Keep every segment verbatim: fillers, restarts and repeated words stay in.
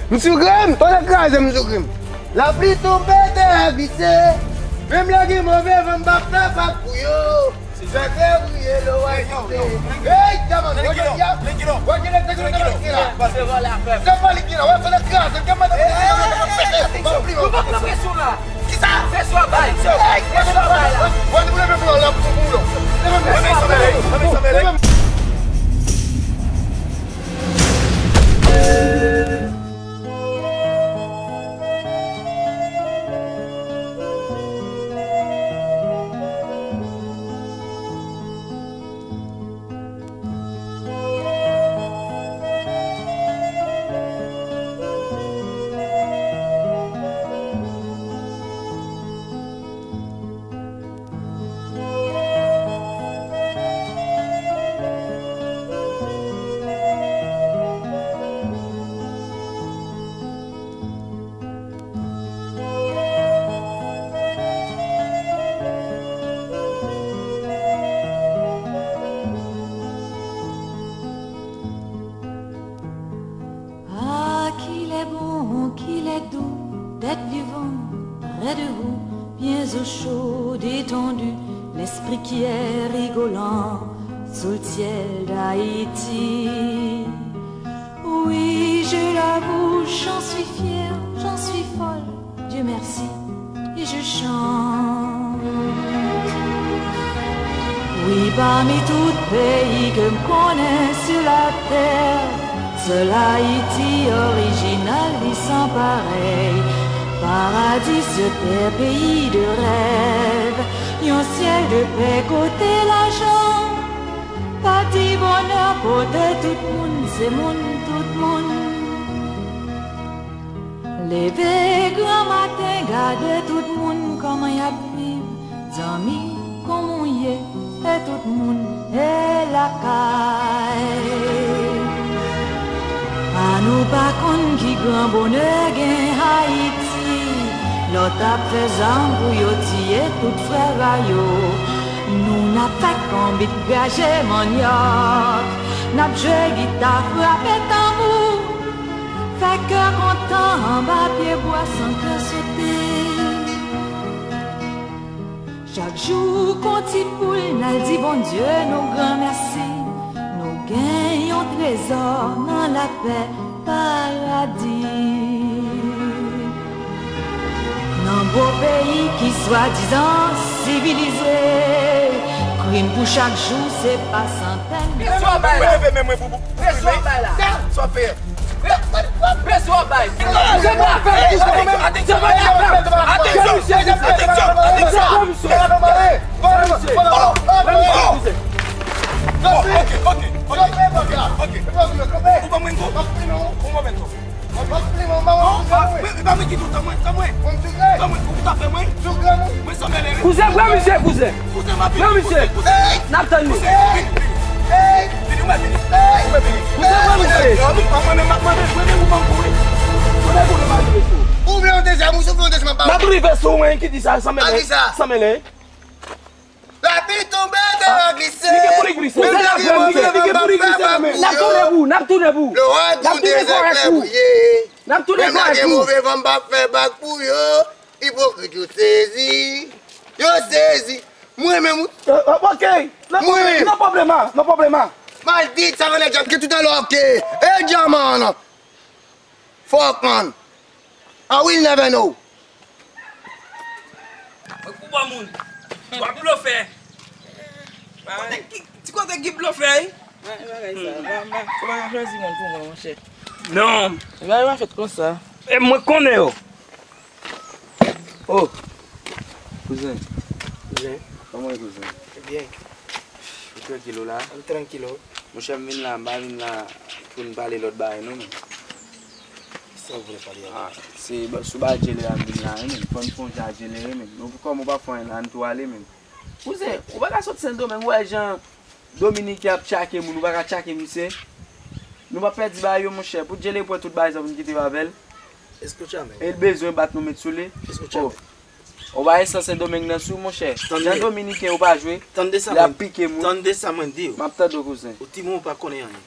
M sou grenn, tonnè kraze m sou grenn. Lapli tonbe, tè a glise. Menm lè gen move van, m p ap fè vag pou yo. Fè klè briye, loway monte. Hey, gaman, wè jodi a. Wè jodi a, te gen nan ki la. Se pa li ki la, wè, tonnè kraze m, gaman, m ap pete, m ap pete. Ou pa pran presyon la. Kisa? Presyon bay. Presyon bay la. Wè, nou leve pou la, pou, pou, pou. Leve men. Leve men. Ah, qu'il est bon, qu'il est doux d'être vivant près de vous, bien au chaud, détendu, l'esprit qui est rigolant sous le ciel d'Haïti. Oui, je l'avoue, j'en suis fière, j'en suis folle, Dieu merci, et je chante. Wi, pami tout peyi ke m konnen sou latè, sèl Ayiti orijinal li san parèy. Paradi sou tè, peyi de rèv, yon syèl de pè kote lajan pa di bonè pote tout moun, se moun tout moun. Leve granmaten, gade tout moun kòman y ap viv. Zanmi, kòman w ye? E tout moun e lakay. A nou pa konn ki gran bonè gen Ayiti. Lòt ap fè zam pou yo tiye tout frè a yo. Nou n ap fè konbit, graje manyòk. N ap jwe gita, frape tanbou. Fè kè kontan anba pye bwa san kè sote. Chak jou kon ti poul n al di Bondye nou gran mèsi. Nou gen yon trezò nan lapè paradi. Nan gwo peyi ki swadizan sivilize, krim pou chak jou se pa santèn. Presyon bay la. Presyon bay la. Presyon bay. Atenksyon, atenksyon, atenksyon, atenksyon. Ok, ok, ok, ok, ok. Ou ban mwen kou? Ou ban mwen kou? Mwen pa mwen ki tou, tanmwen, tanmwen. Tanmwen, ou ta fè mwen. Mwen sanble lè. Kouzen, pran misye, kouzen. Kouzen, m ap vini. Pran misye. Kouzen, kouzen. N ap tann li. Vini, vini. Vini, mwen vini. Mwen vini. Kouzen, pran misye. Mwen menm, mwen menm, mwen menm, ou ban m kouri. Mwen menm, ou menm, ou menm. Ou vle yon dezyèm, ou soufle yon dezyèm, m ap ba ou. M ap rive sou mwen, ki di sa, sanble lè. Sanble lè. Lapli tonbe, tè a glise. Li gen pou li glise. Li gen pou li glise, li gen pou li glise, men. N ap tounen pou, n ap tounen pou. N ap tounen pou avèk ou. N ap tounen pou avèk ou. Menm lè gen move van, m p ap fè vag pou yo. Ipokrit yo sezi. Yo sezi. Mwen menm, wi. Ok. Non pwoblema, non pwoblema. Maldita, van nèg djab ki toutalè, ok. E djaman. Fuck, man. I will never know. Mwen pou bon moun. W ap blofè. Kote ki, ti kote ki blofè, wi? Mwen, bagay sa, mwen, mwen, mwen pa ka chwazi moun pou mwen, monchè. Non. Bagay pa fèt konsa. E mwen konnen yo. Oh. Kouzen. Kouzen. Kòman w ye, kouzen? Byen. Ou trankil ou la? M trankil ou. Monchè, m vin la, m pa vin la pou n pale lòt bagay non, men. Sa w vle pale avè m? Ah, se ba-, sou bagay djele a m vin la, wi, men. Fò n fè yon jan djele, wi, men. Nou, kòm ou pa fè anyen la, ann tou ale, men. Kouzen, ou pa ka sot Sendomeng, ou wè jan Dominiken ap tchake moun, ou pa ka tchake misye. Nou pa pèdi bagay yo, monchè. Pou djele pran tout bagay sa pou n kite yo avè l. Escúchame. E l bezwen bat nou met sou li. Escúchame. Oh. Ou pa esans Sendomeng nan sou, monchè. Jan Dominiken yo pa jwe. Tande sa mwen, tande sa mwen di w. M ap tande w, kouzen. Ou timoun ou pa konnen anyen.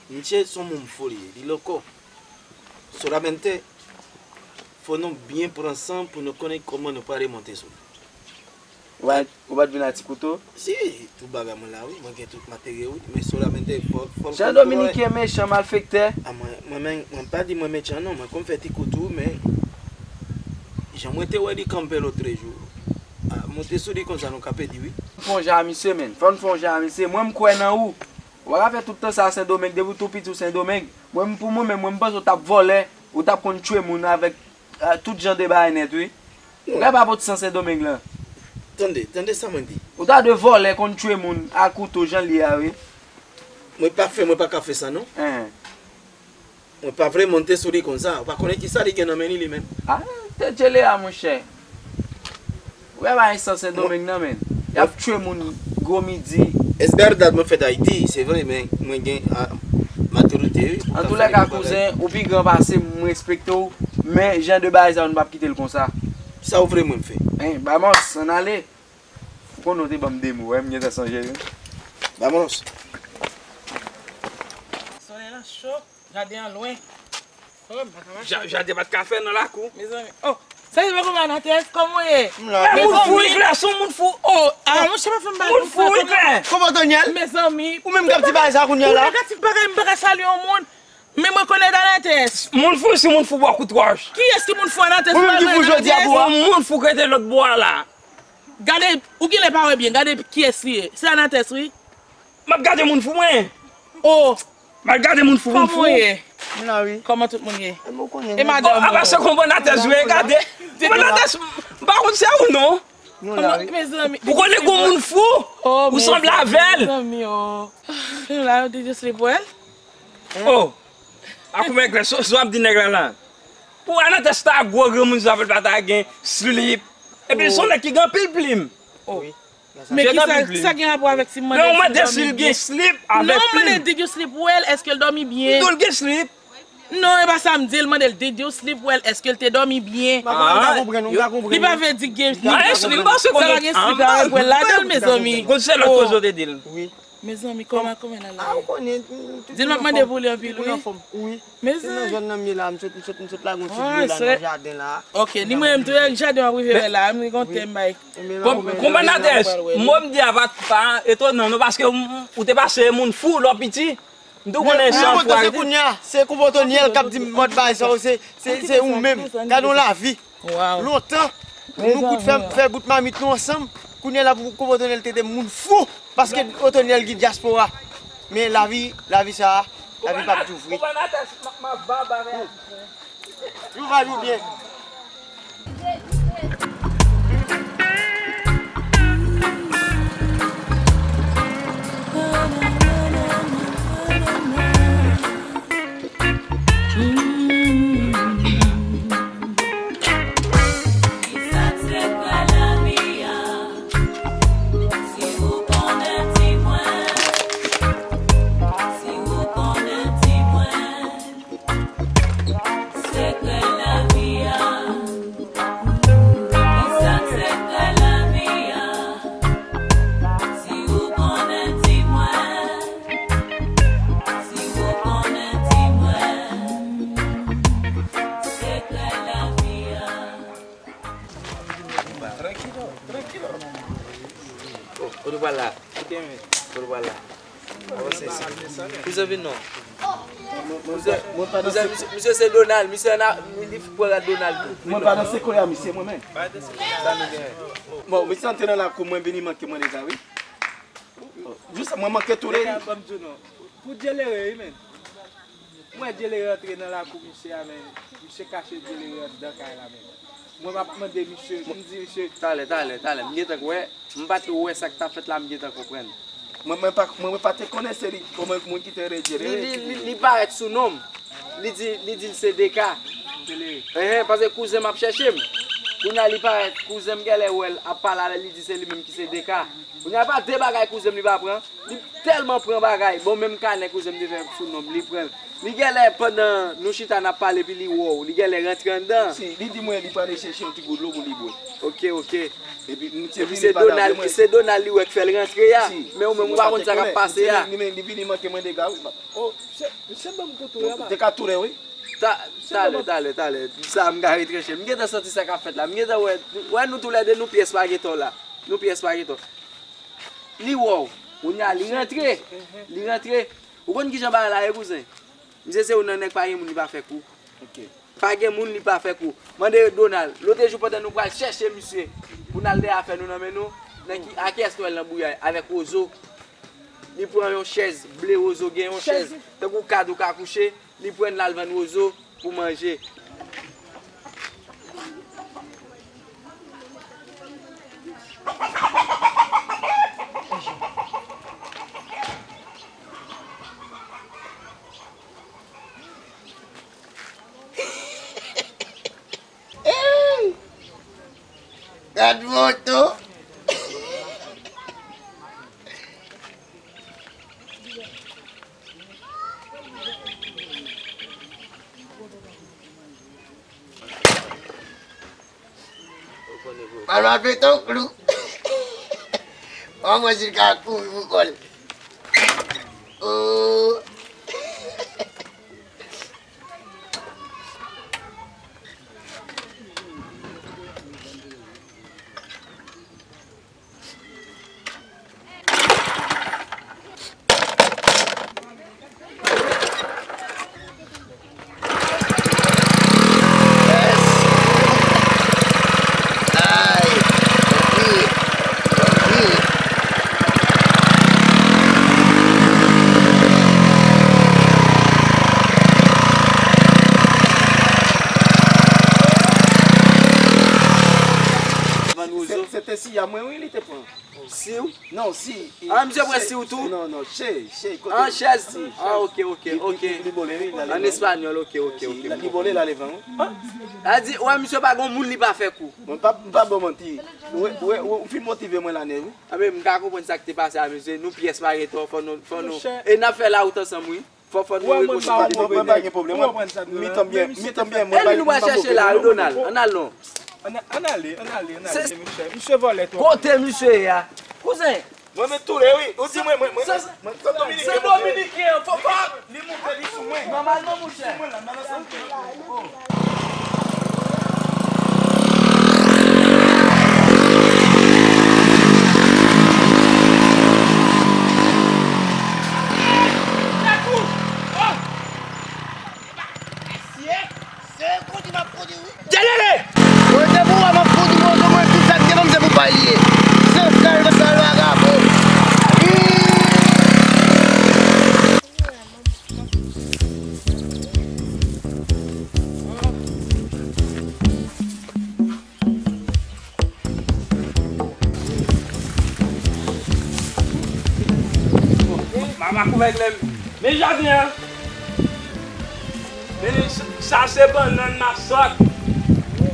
Misye se yon moun fou li ye. Li loko. Solamente, fò nou byen pran san pou nou konnen kòman nou prale monte sou li. Ou pa, ou pa t vin ak ti kouto? Si, tout bagay mwen la, wi. Mwen gen tout materyo, wi. Men solamente, fò, fò l Jan konn Dominiken mechan, malfektè. A, mwen, mwen menm, mwen pa di mwen mechan, non. Mwen konn fè ti kouto, men jan mwen te wè li kanpe lòtrejou. A, monte sou li konsa, nou ka pèdi, wi. Fò n fè yon jan a misye, menn. Fò n fè yon jan a misye. Mwen, m kwè nan ou. Ou pa ka fè tout tan sa a Sendomeng. Depi w tou piti, ou Sendomeng. Mwen, pou mwen menm, mwen, m panse w t ap vòlè. Ou t ap konn tchwe moun avèk, a, tout jan de bagay nèt, wi. Ou ka pa pot san Sendomeng lan. Tande, tande sa mwen di. Ou ta dwe vòlè konn tchwe moun a kouto jan l ye a, wi. Mwen pa fè, mwen pa ka fè sa, non. Hen. Mwen pa vle monte sou li konsa. Ou pa konnen kisa li gen nan men li, li menm. A, tèt jele a, monchè. Ou wè bagay san Sendomeng nan, menn. Y ap tchwe moun gwo midi. Es verdad, mwen fèt Ayiti, se vre, men mwen gen, a, matirite, wi. Antoulèka, kouzen, ou pi gran pase m, m respekte w, men jan de bagay sa yo, nou p ap kite l konsa. Sa w vle mwen fè? Hen, Bamos, ann ale. Ou konnen w te ban m de mo, wi, m gentan sonje, wi. Bamos. Solèy lan cho. Jaden an lwen. Oh, m pa ka mache. Ja-, jaden pa t ka fè nan lakou. Mezanmi. Oh, sa se pa kòman Anatès, kòman w ye? M la. Mezanmi. Moun fou, Iklè, se yon moun fou. Oh, ah, monchè, pa fè m bagay konsa. Moun fou, Iklè. Kòman Daniel? Mezanmi. Ou menm k ap di bagay sa kounye a la? Ou negatif bagay, m pa ka salye yon moun. Men mwen konn Anatès. Moun fou, se moun fou bò kout wòch. Kiyès ki moun fou Anatès? Ou menm ki fou jodi a pou a? Yon moun fou k rete lòt bò a la. Gade, ou genlè pa wè byen, gade kiyès li ye. Se Anatès, wi. M ap gade moun fou mwen. Oh. M ap gade moun fou, moun fou. Kòman w ye? M la, wi. Kòman tout moun ye? E madanm ou? Apa se konprann atè jwe, gade. Konprann atè, m pa konn se ou non. Nou la, wi. Mezanmi. Ou konnen gon moun fou? Ou sanble avè l. Mezanmi, oh. La, yo di just li pou el. Oh. Akoumè nèg la, so, so ap di nèg la la. Pou Anatès ta gwo granmoun sa, fè l pa ta gen slip. Epi l se yon nèg ki gen anpil plim. Oh. Men kisa, sa gen rapò avèk si m mande l si l dòmi byen? Non, m mande l did you sleep well, èske l dòmi byen? M di w l gen slip. Non, e pa sa m di l, mande l did you sleep well, èske l te dòmi byen? M pa konprann, m pa konprann, m pa konprann. Li pa vle di gen slip. Sa pa gen slip, m panse konnen. Sa pa gen slip, sa pa gen pwèl ladan l, mezanmi. Gon se lòt koze w te di l. Wi. Mezanmi, kòman, kòman l la ye? Ah, ou konnen, m, m, di l m ap mande pou li anpil, wi. Wi. Mezanmi. Se nan zòn nan m ye la, m sot, m sot, m sot lage yon ti dlo la nan jaden la. Ok, li mwen menm tou, jaden w ap rive wè la, m gen yon tèm bay. Konprann atè, mwen m di a pa, pa etonan non, paske m, ou te pase moun fou lè w piti. M tou konnen san fwa. Se kounye a, se konpòtanyèl k ap di m mòd bagay sa yo, se, se, se ou menm. Gade yon lavi. Lontan, nou kout fè, fè bout mamit nou ansanm. Kounye a la pou konpòtanyèl te de moun fou. Paske Otonyèl gen dyaspora. Men lavi, lavi sa a, lavi p ap toujou vre. Jou va jou byen. Sekrè lavi a. Kisa k sekrè lavi a? Si ou konnen, di mwen. Si ou konnen, di mwen. Sekrè lavi a. Trankilo, trankilo. Oh, kote w pral la? Kote w pral la? Avanse isit. Kouzen vin non. Kouzen, kouzen, misye, misye se Donald, misye an a, li, li pral Donald tou. Mwen pa nan sekrè a misye, mwen menm. Sa nou gen? Bon, misye antre nan lakou mwen, vini manke mwen deja, wi. Jis mwen manke tou lè. Ban m di w non. Pou djelere, wi, men. Mwen djelere antre nan lakou misye a, men. Misye kache djelere anndan kay la, men. Mwen m ap mande misye, m di misye. Talè, talè, talè. M gentan wè, m pa t wè sa k t ap fèt la, m gentan konprann. Mwen, mwen pa, mwen, mwen pa te konnen se li, kòman moun ki te rejere. Li, li, li, li parèt sou non m. Li di, li di l se Deka. Enhen, paske kouzen m ap chèche m. Kounye a li parèt, kouzen m genlè wè l ap pale avè l, li di se li menm ki se Deka. Kounye a pa de bagay kouzen m li pa pran. Li tèlman pran bagay. Bon, menm kanè kouzen m te fè sou non m, li pran l. Li genlè pandan nou chita n ap pale, epi li wè w. Li genlè rantre anndan. Si, li di mwen li prale chèche yon ti gout dlo pou li bwè. Ok, ok. Epi, m, epi se Donald, se Donald li wè k fè l rantre a. Men ou menm ou pa konn sa k ap pase a. Li, li, li vini manke mwen dega, wi, papa. Oh, misye, misye ban m kouto a, papa. Te ka tounen, wi. Ta, talè, talè, talè. Sa, m ka retranche. M gentan santi sa k ap fèt la. M gentan wè, wè nou toulède, nou pyès pa gen tò la. Nou pyès pa gen tò. Li wè w. Kounye a, li rantre. Li rantre. Ou konn kijan bagay la ye, kouzen? Misye se youn nan nèg pa gen moun li pa fè kou. Pa gen moun li pa fè kou. Mande Donald. Lòt jou pandan nou pral chèche misye pou n al dèyè afè nou nan men nou, nan ki, a kiyès nou wè l nan bouyay? Avèk Wozo. Li pran yon chèz ble, Wozo gen yon chèz tankou kad ou ka kouche, li pran l al vann Wozo pou manje. Gad moto. Pral pete yon klou. An mwen si l ka kouri pou kò l. Oh. Se, se te siya mwen, wi, li te pran. Siw? Non, si. Ah, misye pran siw tou? Non, non, che, che, kote? An chèz? Ah, ok, ok, ok. Li bole, wi, la. An espanyòl, ok, ok, ok. Li bole la, levan, wi. A di, wè, misye pa gon moun li pa fè kou. Mwen pa, m pa ba w manti. Ou, ou, ou, ou fin motive mwen la nèt, wi. A, men, m ka konprann sa k te pase a misye. Nou pyès pa gen tò, fò nou, fò nou. E n ap fè la wout ansanm, wi. Fò, fò nou rekonsilye. Mwen pa gen pwoblèm. Mwen, mitan byen, mitan byen, mwen. E li nou pral chèche la, wi, Donald. Ann al non. Ann, ann ale, ann ale, ann ale, mesye. Misye vòlè twòp. Kote misye ye a? Kouzen. Mwen met toule, wi. Ou di mwen, mwen, mwen, mwen, se Dominiken. Se Dominiken an, fò, fò. Li moute, li sou mwen. Nòmalman, monchè. Sou mwen la, nan santi. Oh. Djelele! Mwen te pou wè m ap kondi moto mwen, tout sa k te ban m se pou bay li ye. Se sal, sal vagabon. Mama kouvè klè m. Men jaden an. Men sa se bannann masak.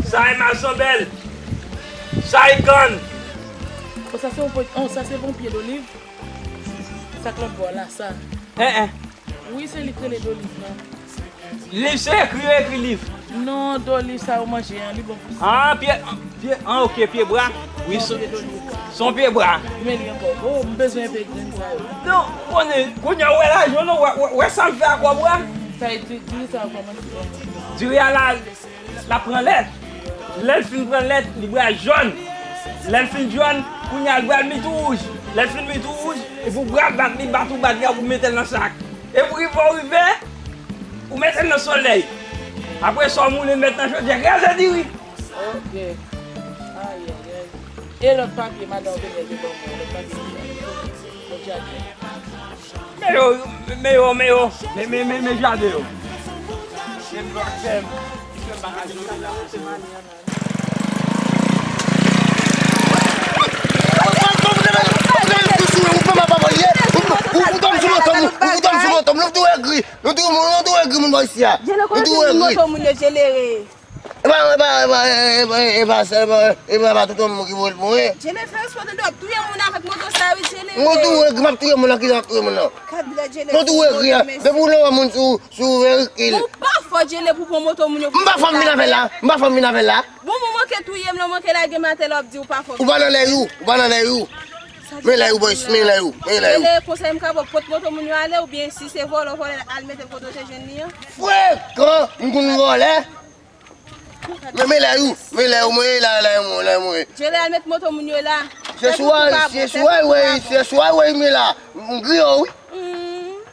Sa e mazanbèl. Sa e kann. Oh, sa se yon pwent, oh, sa se yon pye doliv. Sa k lòt bò la, sa. Eh, eh. Wi, se li k rele doliv la. Liv se ekri yo ekri liv. Non, doliv sa yo manje an, li bon pou sa. Ah, pye, pye, ah, ok, pye bra. Wi, se yon pye bra. Men li ankò. Oh, m bezwen enpe grenn sa yo. Non, konnen, kounye a ou wè lajan non, wè, wè, wè sa l fè ak kòb ou a. Sa e di, diri sa yo kòmanse bon. Diri a la, l ap pran lèt. Lè l fin pran lèt, li pral jòn. Lè l fin jòn, kounye a l pral mi tou wouj. Lè l fin mi tou wouj, epi ou pral bat li, bat ou bat li, pou mete l nan sak. Epi rive ou rive, ou mete l nan solèy. Apre sa, ou moulen met nan chodyè, kraze diri. Ok. Ayayay. E lòt papye, madan Venel te ban mwen, lòt papye. Lòt jaden. Men yo, men yo, men yo, men, men, men, men jaden yo. Men blòk fèm. Ou fout dòmi sou moto m, ou fout dòmi sou moto m, nou tou egri, nou tou, nou tou egri moun bò isi a. Nou tou egri. Epa, epa, epa, epa, epa, epa, epa, epa, epa, tout moun ki voye l pou mwen. Djele fè respè tande w ap touye moun avèk moto sa wi, Djele. Mwen tou egri, m ap touye moun nan, kijan m ap touye moun nan? Mwen tou egri, depi w lè w wè moun sou, sou verikil. Ou pa fò, Djele, pou pran moto moun yo pou... M pa fò m vin avè l la, m pa fò m vin avè l la. Bon, mwen manke touye m, lè w manke lage m atè la, w ap di ou pa fò. Ou pa nan lè ou, ou pa nan lè ou. Men lè yo, boys, men lè yo, men lè yo. Rele konsèy m ka ba w, pot moto moun yo ale, oubyen si se vòlè w vòlè, al mete l kote w te jwenn li an. Frekan, m konn vòlè. Men, men lè yo, men lè yo, mwen la, lè yo, lè yo. Jele al met moto moun yo la. Se swa, se swa, wè, se swa, wè, men la, m griyo, wi.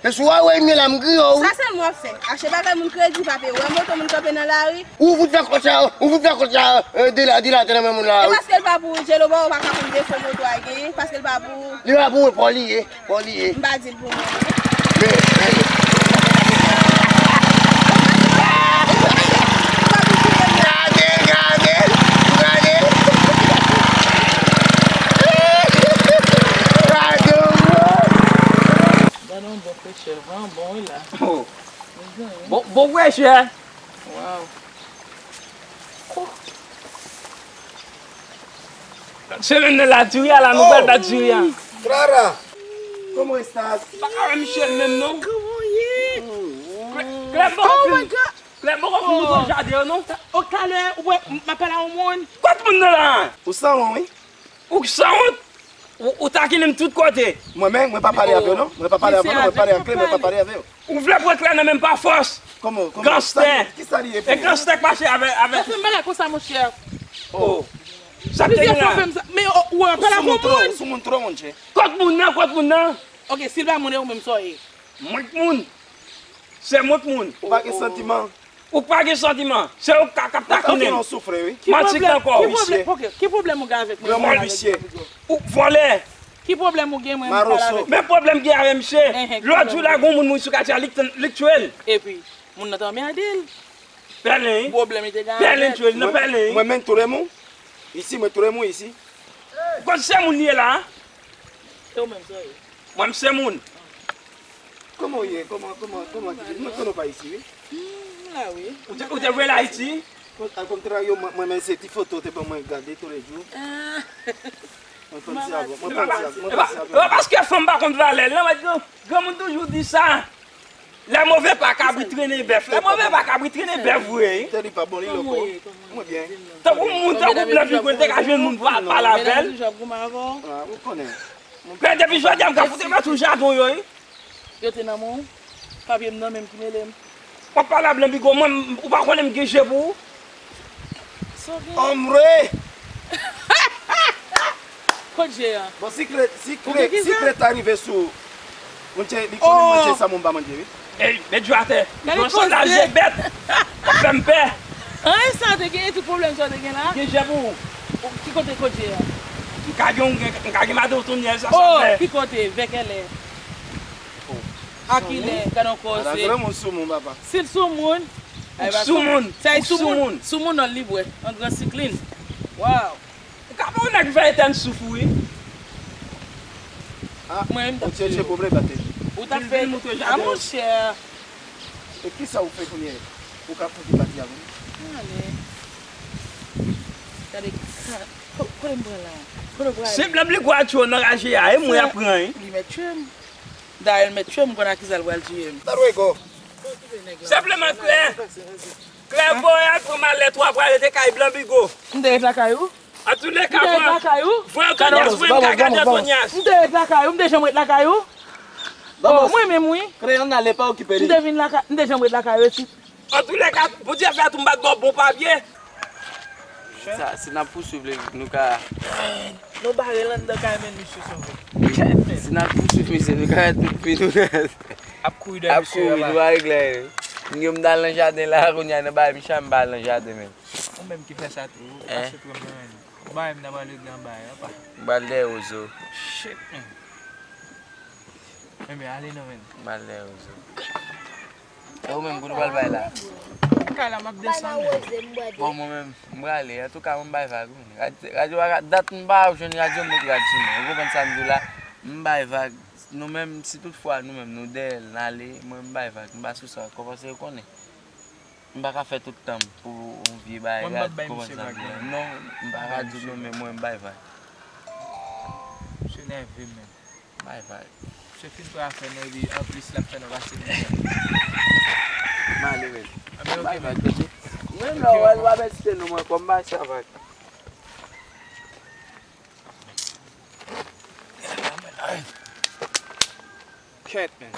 Se swa, wè, men la, m griyo, wi. Sa sèlman w ap fè. Achte bagay moun kredi, pa peye. Wè moto moun kanpe nan lari. Ou fout fè kòb sa, ou fout fè kòb sa, euh, de la, de la, nan men moun la, wi. E paske l pa pou ou, Jelo ba ou pa ka konn defo moto a genyen, paske l pa pou ou. Li pa pou mwen, pa li ye. Bon, li ye. M pa di l pou mwen, non. Men, men. Gade l, gade l, gade l. Gade l. Gade yon bon frechè, van bon wi la. Oh. Bon, bon frechè. Waw. Se menm nan la diri a la, nou pral bat diri a. Clara, ¿cómo estás? Pa ka wè Michel menm non. Kòman w ye? Klè, Klè poko fin. Klè poko fin mouton jaden yo non. O talè, ou wè, m ap pale a yon moun. Kot moun nan la? Ou sanwont wi. Ou sanwont. Ou, ou takinen m tout kote. Mwen menm, mwen pa pale avè w non. Mwen pa pale avè w non. Mwen pale an Klè, mwen pa pale avè w. Ou vle pran Klè nan men m pa fòs. Kòman, kòman? Ganstè. Kisa li ye pou ou? E ganstè k mache avè, avè. Sa fè m bagay konsa, monchè. Oh. Sa te gen la? Plizyè fwa fè m sa. Men, oh, ou wè, pale ak yon moun. Sou moun twò, monchè. Kot moun nan, kot moun nan? Ok, si l pa moun, e ou menm sa w ye? Mwen k moun. Se mwen k moun. Ou pa gen santiman. Ou pa gen santiman. Se ou k ap takinen. Ou soufri wi. Manti k ankò. Ki pwoblèm, ok, ki pwoblèm ou gen avèk mwen? Granmoun visye. Ou vòlè. Ki pwoblèm ou gen mwen m pale avèk ou? Men pwoblèm gen avè misye. Lòt jou la gon moun mouri sou katye a, li k t- li k tchwe l. Epi moun nan t anmède l. Pèlen wi. Pwoblèm li te gen avè l. Pèlen tchwe l nan pèlen wi. Mwen menm tou le moun. Isi mwen tou le moun isi. Kot se moun li ye la? E ou menm sa w ye? Mwen m se moun. Kòman w ye? Kòman, kòman, kòman ki mwen konnen w pa isi wi. M la wi. Ou te, ou te vle l Ayiti? Al kontraryo, mwen, mwen, men se ti foto w te ban mwen gade toulejou. Mwen panse avè w, mwen panse avè w, mwen panse avè w. E pa paske fanm pa konn valè l, non, mwen di nou, granmoun toujou di sa. Lè move pa kabrit trennen bèf, lè move pa kabrit trennen bèf vre. Tèt li pa bon, li lòk. Mwen byen. Tankou moun, tankou blan Bigo, li te ka jwenn moun pou al pale avè l. Medam toujou ap goumen avè w. Ah, ou konnen. Men depi jodi a, m ka fout mèt ou jadon yo, wi. Yo te nan men w. Papye m nan men m ki mele m. W ap pale a blan Bigo, mwen, ou pa konnen m gen je pou ou? Sa w gen? Ombre! Kot je a? Bon, si Klè, si Klè, si Klè ta rive sou, monchè, li konnen manje sa moun pa manje, wi. Ey, met je atè. Gade koze. Yon sòlda je bèt. W ap fè m pè. Anyen sa w te gen, tout pwoblèm sa w te gen la? Gen je pou ou. Ki kote, kot je a? M ka gen, m ka gen madanm w tou nyè, sa sa fè. Oh, ki kote, vè kèlè? A kilè, gade yon koze. Ala granmoun soumoun, papa. Si l soumoun, ou soumoun, sa e soumoun, soumoun nan li bwè, an gran siklin. Waw. Ou ka pa yon nèg fè etèn souf ou wi. Ah, mwen menm t ap tcheke. Ou t ap fè, ah, monchè. E kisa ou fè kounye a? Ou ka konte pati avè m? Ale. Gade, ka, ko-, kote m pran la? Kote w prale? Se blan Bigo a tchwe w nan raje a, e mwen y ap pran, wi. Li mèt tchwe m. Dayè, l mèt tchwe m, m konn a kisa l pral tiye m. Luego. Senpleman, Klè. Klè voye al pran malèt ou a, pral rete kay blan Bigo. M te ret lakay ou? Antouleka, voye Antonyas, mwen m ka gade Antonyas. M te ret lakay ou, m te janm ret lakay ou? Oh, mwen menm, wi. Klè, ann ale, pa okipe li. M te vin lakay, m te janm ret lakay ou, eti. Antouleka, Bondye fè tou m pa t ba w bon papye. Sa, si n ap pouswiv li, nou ka. Nou bare l anndan kay men misye sove. Si n ap pouswiv misye, nou ka tout fi, nou ka. Ap kouri dèyè misye, nou pa regle anyen. M gen m t al nan jaden la, kounye a nan bagay misye a, m pa al nan jaden menm. Ou menm ki fè sa tou, ou achte twòp nan men. Ou bay m nan pral regle anba a, pa. M pral dèyè Ozo. Shit, man. Enben, ale non, men. M pral dèyè Ozo. E ou menm, kote w pral bay la? Kay la, m ap desann. Bon, mwen menm, m prale. Antouka, mwen m bay vag, wi. Rad-, radyo a, dat m pa jwenn radyo, m met rad sou mwen. Ou konprann sa m di w la? M bay vag. Nou menm, si tout fwa nou menm, nou dèyè l, n ale, mwen m bay vag. M pa sou sa ankò, paske ou konnen. M pa ka fè tout tan m pou yon vye bagay, rad, konprann sa m di w la. Non, m pa ka di w non, men mwen m bay vag. Misye nève menm. Bay vag. Misye fin prè a fè nou, epi anplis l ap fè nou pase mizè. M ale, men. Bay vag, tete. Menm lè w wè l pa mèsite nou, mwen kòm bay sa vag. Kèt, men.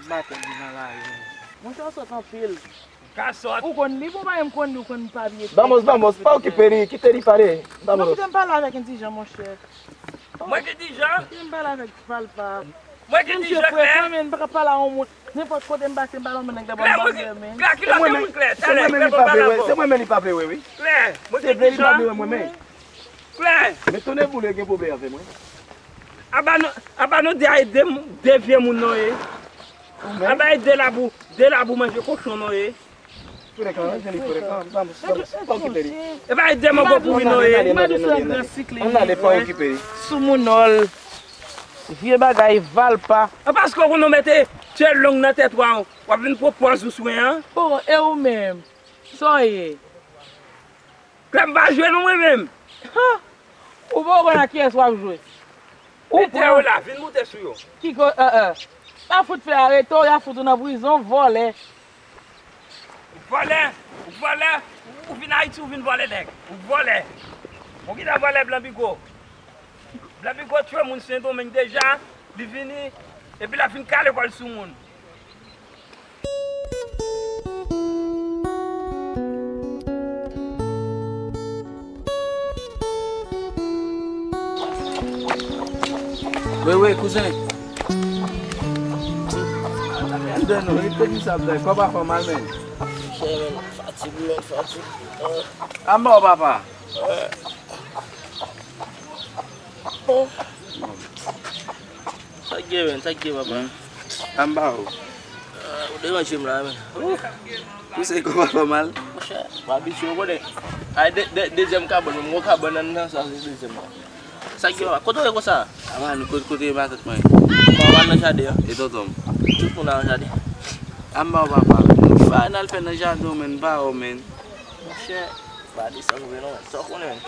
Batèm li nan lari, men. Monchè, w sòt anpil. Ka sòt. Ou konn li, bon, bagay m konn li, ou konn pa byen. Vamos, vamos, pa okipe li, kite li pale. Vamos. Non, kite m pale avèk Indijan, monchè. Mwen ki Indijan? Kite m pale avèk Valpa. Mwen ki Indijan, Klè? Mwen pa ka pale a yon moun. Nenpòt kote m pase, m pale a yon moun nèg la ban m baryè, men. Klè, ki lòt moun, Klè? Se mwen menm li pa vle wè, se mwen menm li pa vle wè, wi. Klè, mwen ki Indijan? Se vle li pa vle wè mwen, men. Klè. Men tonnè boule gen pwoblèm avè mwen. Aba nou, aba nou de, de, de vye moun non ye. Aba e de labou, de labou manje kochon non ye. Frekan, jeni frekan. Vamos, vamos, pa okipe li. E pa e de mango pouri non ye. Ann ale, pa okipe li. Soumounòl, vye bagay, Valpa. An paske w konn ou mete tchèl long nan tèt ou a, w ap vin pran pòz ou swen an. Bon, e ou menm? Sa w ye? Klè m pa jwe non mwen menm. Ha! Ou poko konn ak kiyès w ap jwe. Ou pran yo la, vin moute sou yo. Ki ko, eh, eh. Pa fout fè arete w, y a fout ou nan prizon, vòlè. Vòlè, vòlè, ou vin Ayiti, ou vin vòlè nèg. Ou vòlè. Ou gentan vòlè Blan Bigo. Blan Bigo tchwe moun Sendomeng deja, li vini, epi l ap vin kale kò l sou moun. Wi, wi, kouzen. Ann de nou, wi, teknisyen ap travay, kò pa fè w mal, men. Monchè, men, fatig, men, fatig. Ah. Anba w, papa. Sa k gen, men? Sa k gen, papa? Anba w. Ah, ou deranje m la, men. Ou se kò pa fè w mal? Monchè, m abitye, ou konnen. Ay, de, de, dezyèm kabann, men m gon kabann anndan sa, se dezyèm nan. Sa k gen, papa? Kote w ye konsa? Avan, nou kote, kote matant mwen? Bon, w al nan jaden an. E tonton m? Tout moun al nan jaden. Anba w, papa. Ki bagay n al fè nan jaden w, men, pa w, men. Monchè, pa desann vre non. Sa w konnen,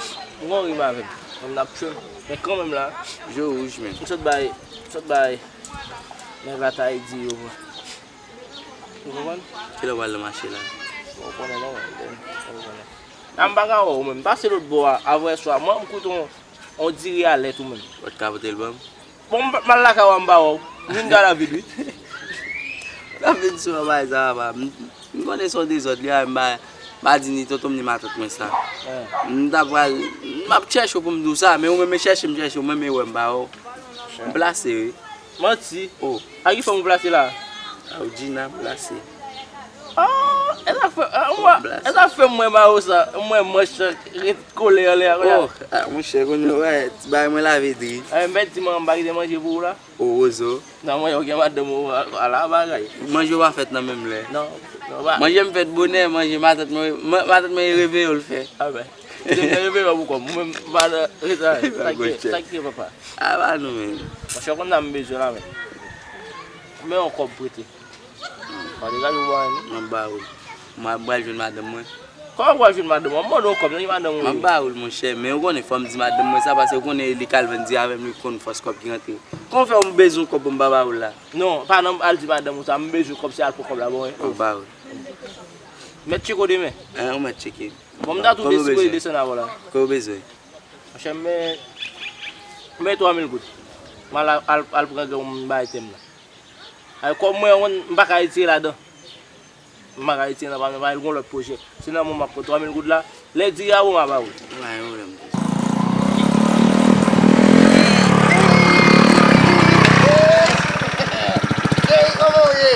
m gon rim avè m. Menm n ap tchwe m. Men kanmenm la. Je wouj, men. M sot bay, m sot bay nèg la Taydi yo. Ou konprann? Kilè w pral nan mache la? Ou konnen non, men. Ou konnen. La m pa ka wè w menm. Pase lòt bò a, avè swa. Mwen, m koute yon, yon diri a lèt ou menm. Ou t ka pote l ban m? Bon, m, m al lakay ou a, m pa wè w. M vin gade vide, wi. N ap vin sou yon bagay sa, papa. M, m konnen se yon dezòd li a, m pa, m pa di ni tonton m ni matant mwen sa. Eh. M ta pral, m ap chèche w pou m di w sa, men ou menm e chèche m chèche, ou menm e wè m pa wè w. M plase, wi. Manti. Oh. A ki fanm ou plase la? A, ou Gina, m plase. Ah, e sa k fè, ah, mwen, e sa k fè mwen ba ou sa, mwen manch ret kole anlè a, kounye a. Oh, ah, monchè, kounye a, wè, ti bagay mwen lave dri. Eh, m pèdi manman m pa kite manje pou ou la. Oh, Wozo. Nan mwen, ou gen madanm ou, a, ala bagay. Manje w pa fèt nan menm lè. Non, non, pa. Manje m fèt bonè, manje matant mwen, ma-, matant mwen e reveye w l fè. Ah ben. Se mwen reveye w pou kò m, mwen menm, m pa nan retay. Sa k ye, sa k ye, papa? A, pa nou menm. Monchè, konn sa m bezwen la, men. Men yon kòb prete. Mande gade ou ba nou. M ap ba ou l. M ap pral jwenn madanm mwen. Kòman w pral jwenn madanm ou? M mande w kòb, nan ki madanm ou ye? M ap ba ou l, monchè, men ou konnen fò m di madanm mwen sa, paske ou konnen li k al vann diri avè m, li konn fòs kòb ki rantre. Kòman w fè w bezwen yon kòb pou m pa ba ou l la? Non, pa nan al di madanm ou sa, m bezwen kòb, se al pran kòb la, bon, wi. M ap ba ou l. Mèt tcheke w demen. Hein, ou mèt tcheke. Bon, m ta tou deside desann avè w la. Kòman w bezwen? Monchè, m men, m men twa mil goud. M al, al, al pran gen yon bagay tè m nan. Ay, kòb mwen, yon, m pa ka retire ladan. M pa ka retire nan pa m, pa gen lòt pwojè. Se nan men w m ap pran twa mil goud la. Lè diri a bon, m a ba ou l. Pa gen pwoblèm. Cheri, kòman w ye?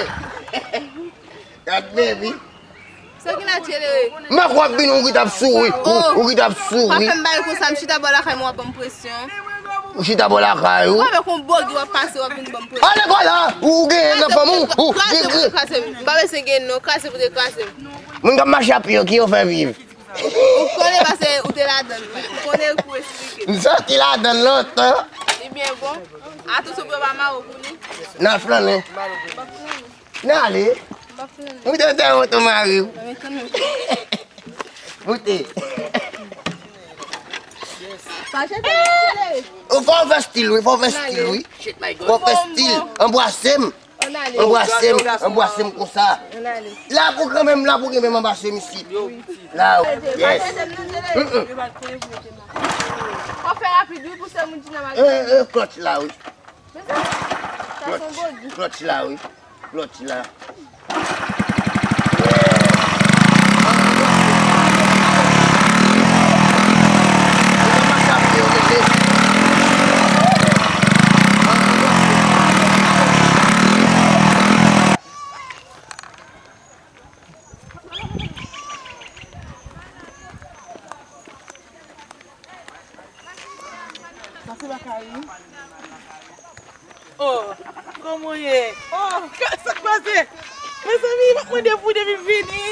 Gad baby. Sa ki la tchele? M pa kwè w ap vin, ou ki t ap souri. Ou, ou ki t ap souri. Pa fè m bagay konsa, m chita bò lakay mwen, w ap ban m presyon. Ou chita bò lakay ou? Ou avèk yon bògi w ap pase, w ap vin ban m presyon. Ale kò la, ou genyen nan fanm ou, ou. Kraze pou te kraze m. M pa bezwen genyen non, kraze pou te kraze m. Moun k ap mache a pye yo, ki yo fè viv? Ou konnen paske ou te ladan l, ou konnen pou esplike. M soti ladan l lontan. Li byen bon. Atansyon pou yo pa mare w pou li. N al flannen. M ap flannen. N ale. M ap flannen. Moute, moute, moute, mari w. Moute. Ou fò w fè stil, wi, fò w fè stil, wi. Fò w fè stil. Anbrase m. Anbrase m, anbrase m konsa. La pou kanmenm, la pou kanmenm anbrase m isit. La, yes. Mm, mm. Fò fè rapid, wi, pou sè moun ti nan mache. Eh, eh, klòtch la, wi. Mezanmi. Sa se yon gwo git. Klòtch la, wi. Klòtch la. Sa se lakay ou? Oh, kòman w ye? Oh, ka- sa k pase? Mezanmi, m ap mande pou depi m vini.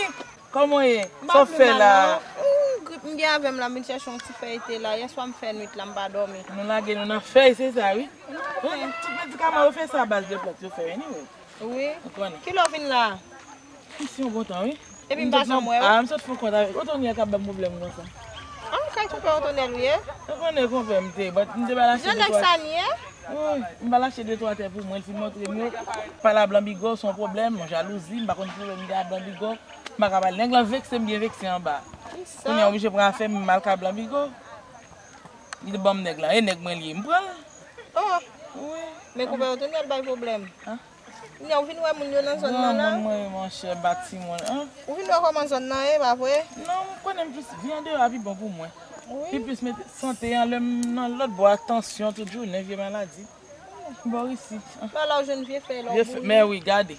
Kòman w ye? Sa w fè la? Ou grip m gen avè m la, m vin chèche yon ti fèy te la. Yèswa m fè nwit la, m pa dòmi. Nou lage nou nan fèy, se sa, wi. Tout medikaman yo fè sa a baz de plant yo fè, anyway. Wi. Ou konnen. Kilè w vin la? Isi yon bon tan, wi. Epi m pa janm wè w. Ah, m sot fè kont avèk Otonyèl k ap ban m pwoblèm konsa. Ah, kay konpè Otonyèl ou ye? Ou konnen konpè m te, but m te ba l achte de twa. Jan nèg sa n ye? Wi, m ba l achte de twa tè pou mwen, l fin montre m yo. Pale a Blan Bigo, se yon pwoblèm, yon jalouzi, m pa konn ki pwoblèm m gen a Blan Bigo. M pa ka pale. Nèg lan vekse m, byen vekse anba. Kisa? Kounye a oblije pran afè m, m al ka Blan Bigo. Li te ban m nèg lan, e nèg mwen li ye, m pran l. Oh. Wi. Men konpè Otonyèl bay pwoblèm. Ah. Kounye a ou vin wè moun yo nan zòn nan la? Non, moun mwen, monchè, m pa timoun, an. Ou vin wè kòman zòn nan ye, pa vre? Non, m konnen m plis vi andeyò a pi bon pou mwen. Wi. Pi plis mete sante an, lè m nan lòt bò a, tansyon tout jounen, vye maladi. Bò isi. Ba la ou jwenn vye fèy la ou bouyi. Men wi, gade.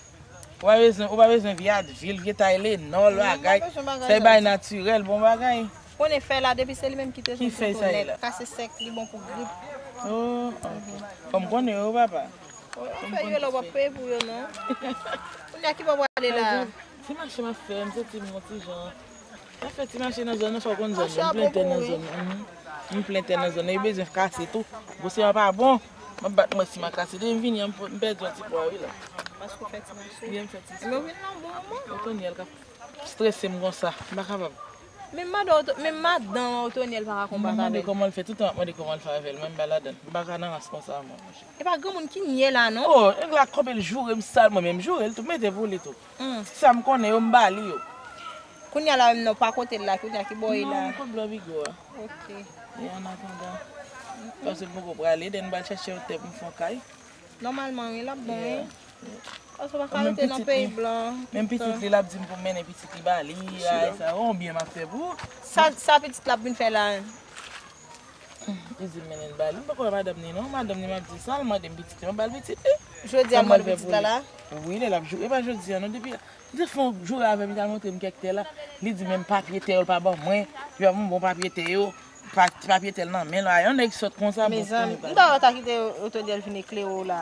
Ou pa bezwen, ou pa bezwen vye Advil, vye Tylenol, bagay. Sa e bagay natirèl, bon bagay. Konnen fèy la depi se li menm ki te jwenn tonton nèt, kase sèk, li bon pou grip. Oh, ok. Fò m konnen yo, papa. Fè yo la w ap peye pou yo non. Kounye a ki bò w prale la? Ti mache m ap fè, m santi m yon ti jan. M ap fè ti mache nan zòn nan, fò w konn zòn nan. M plen tè nan zòn nan. M plen tè nan zòn nan, yo bezwen kase tou. Gwo seman pa bon. M ap bat mwen si m a kase. Depi m vini an, m pèdi yon ti pwa wi la. Paske w fè ti mache. Wi, m fè ti. Men w vin nan bon moman. Otonyèl k ap strese m konsa. M pa kapab. Men madan Oto- men madan Otonyèl pa ka konbat avè l. Mande kòman l fè, tout tan m ap mande kòman l fè avè l, mwen m pa ladann. M pa ka nan rans konsa mwen, monchè. E pa granmoun ki n ye la non. Oh, nèg la konbe l joure m sal, mwen menm joure l tou, mete pou li tou. Hmm. Ti sa m konnen yo, m ba li yo. Kounye a la menm non, pa kote l la, kounye a ki bò ye la? Non, kot Blan Bigo a. Ok. E an atandan. Paske m poko prale, den m pral chèche yon tè pou m fè yon kay. Nòmalman wi, l ap bon wi. Paske w pa ka rete nan peyi blan. Menm pitit li, l ap di m pou m mennen pitit li ba li, ay sa, yon byen m ap fè pou ou. Sa, sa pitit la ap vin fè la? Li di m mennen l ba li. M poko wè madanm ni non. Madanm ni m ap di sa, l mande m pitit li, mwen ba l pitit li. Jodi a l mande pitit la la? Wi, lè l ap joure. E pa jodi a non, depi m te fè yon joure avè l, li t al montre m kèk tè la. Li di menm papye tè yo l pa ban mwen. Li pa ban m bon papye tè yo. Pa- papye tè l nan men l. A, yon nèg sòt konsa, bon. Mezanmi, m ta wè w ta kite Otonyèl vin eklere w la.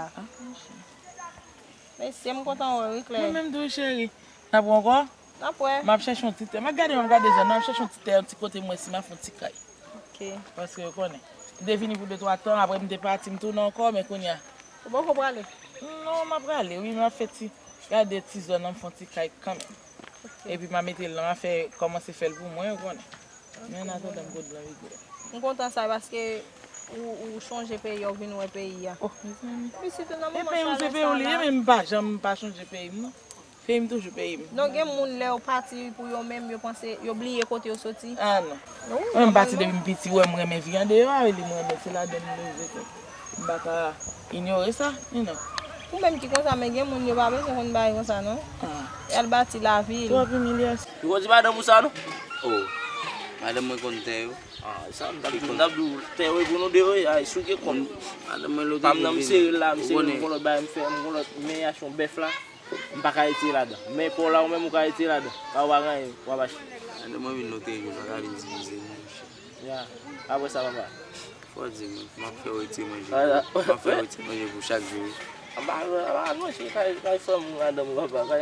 Mesye, m kontan wè w wi, Claire. Mwen menm tou, cheri. N ap wè ankò? N ap wè. M ap chèche yon ti tè. M ap gade, m ap gade zòn nan, m ap chèche yon ti tè, yon ti kote m wè si m a fè yon ti kay. Ok. Paske w konnen. M te vini pou de twa tan, apre m te pati, m tounen ankò, men kounye a. Ou poko prale? Non, m ap prale, wi, m ap fè ti, gade ti zòn nan, m fè yon ti kay kanmenm. Ok. Epi m a mete l la, m a fè, kòmanse fè l pou mwen, ou konnen. Men an atandan m pot Blan Bigo. M kontan sa paske ou, ou chonje peyi a, ou vin wè peyi a. Oh, mezanmi. Pitit ou nan moman chalè sa la. E peyi m se peyi w li ye, men m pa janm pa chonje peyi m non. Peyi m toujou peyi m. Non, gen moun lè yo pati pou yo menm, yo panse, yo bliye kote yo soti. Ah non. Mwen m pati depi m piti, wè m renmen vi andeyò a, li m renmen, se ladan m leve tou. M pa ka inyore sa, you know. Ou menm ki konsa, men gen moun yo pa bezwen konn bagay konsa non. Ah. Y al bati lavi l. Twòp imilyasyon. Ou konn di madanm ou sa non? Oh. Madanm mwen konn tè yo. Ah, sa m t ap di w, m t ap di w, tè yo e pou nou de yo ye, ay, si w gen kòb. Madanm mwen lote. Pa m nan m sere l la, m sere l, m gon lòt bagay m fè, m gon lòt men y achte yon bèf la. M pa ka retire ladan. Men pa w la, ou menm ou ka retire ladan. Pa w pa gen anyen, w ap achte. Madanm mwen vin lote, yo pa ka vin divize nou, monchè. Ya. Apre sa, papa. Fò w di m, m ap fè w retire manje pou, m ap fè w retire manje pou chak jou, wi. Aba, aba, non, se kay, kay fanm ou madanm ou, papa, kay.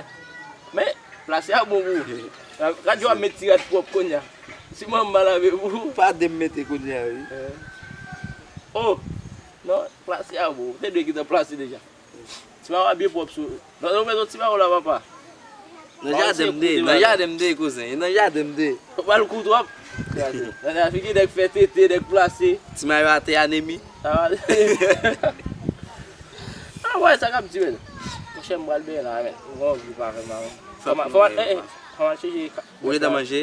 Men, plase a bon pou ou. Gad jan w ap met ti rad pwòp kounye a. Si manman m pa lave pou ou. Pa de m mete kounye a, wi. Oh, non, plase a bon. Ou te dwe gentan plase deja. Ti mawo a byen pwòp sou. Nan, ou met yon ti mawo la, papa. Nan jaden m te ye, nan jaden m te ye, kouzen. E nan jaden m te ye. Ou pral kou twòp. Gade. Gade figi nèg fè tete, nèg plase. Ti mayo atè anemi. Ah, ah, wè, sa k ap di, men. Monchè, m pral benyen la, men. M gon anvi pa fè mal. Fò m, fò m, eh, eh, fò m al chèche. Ou gentan manje?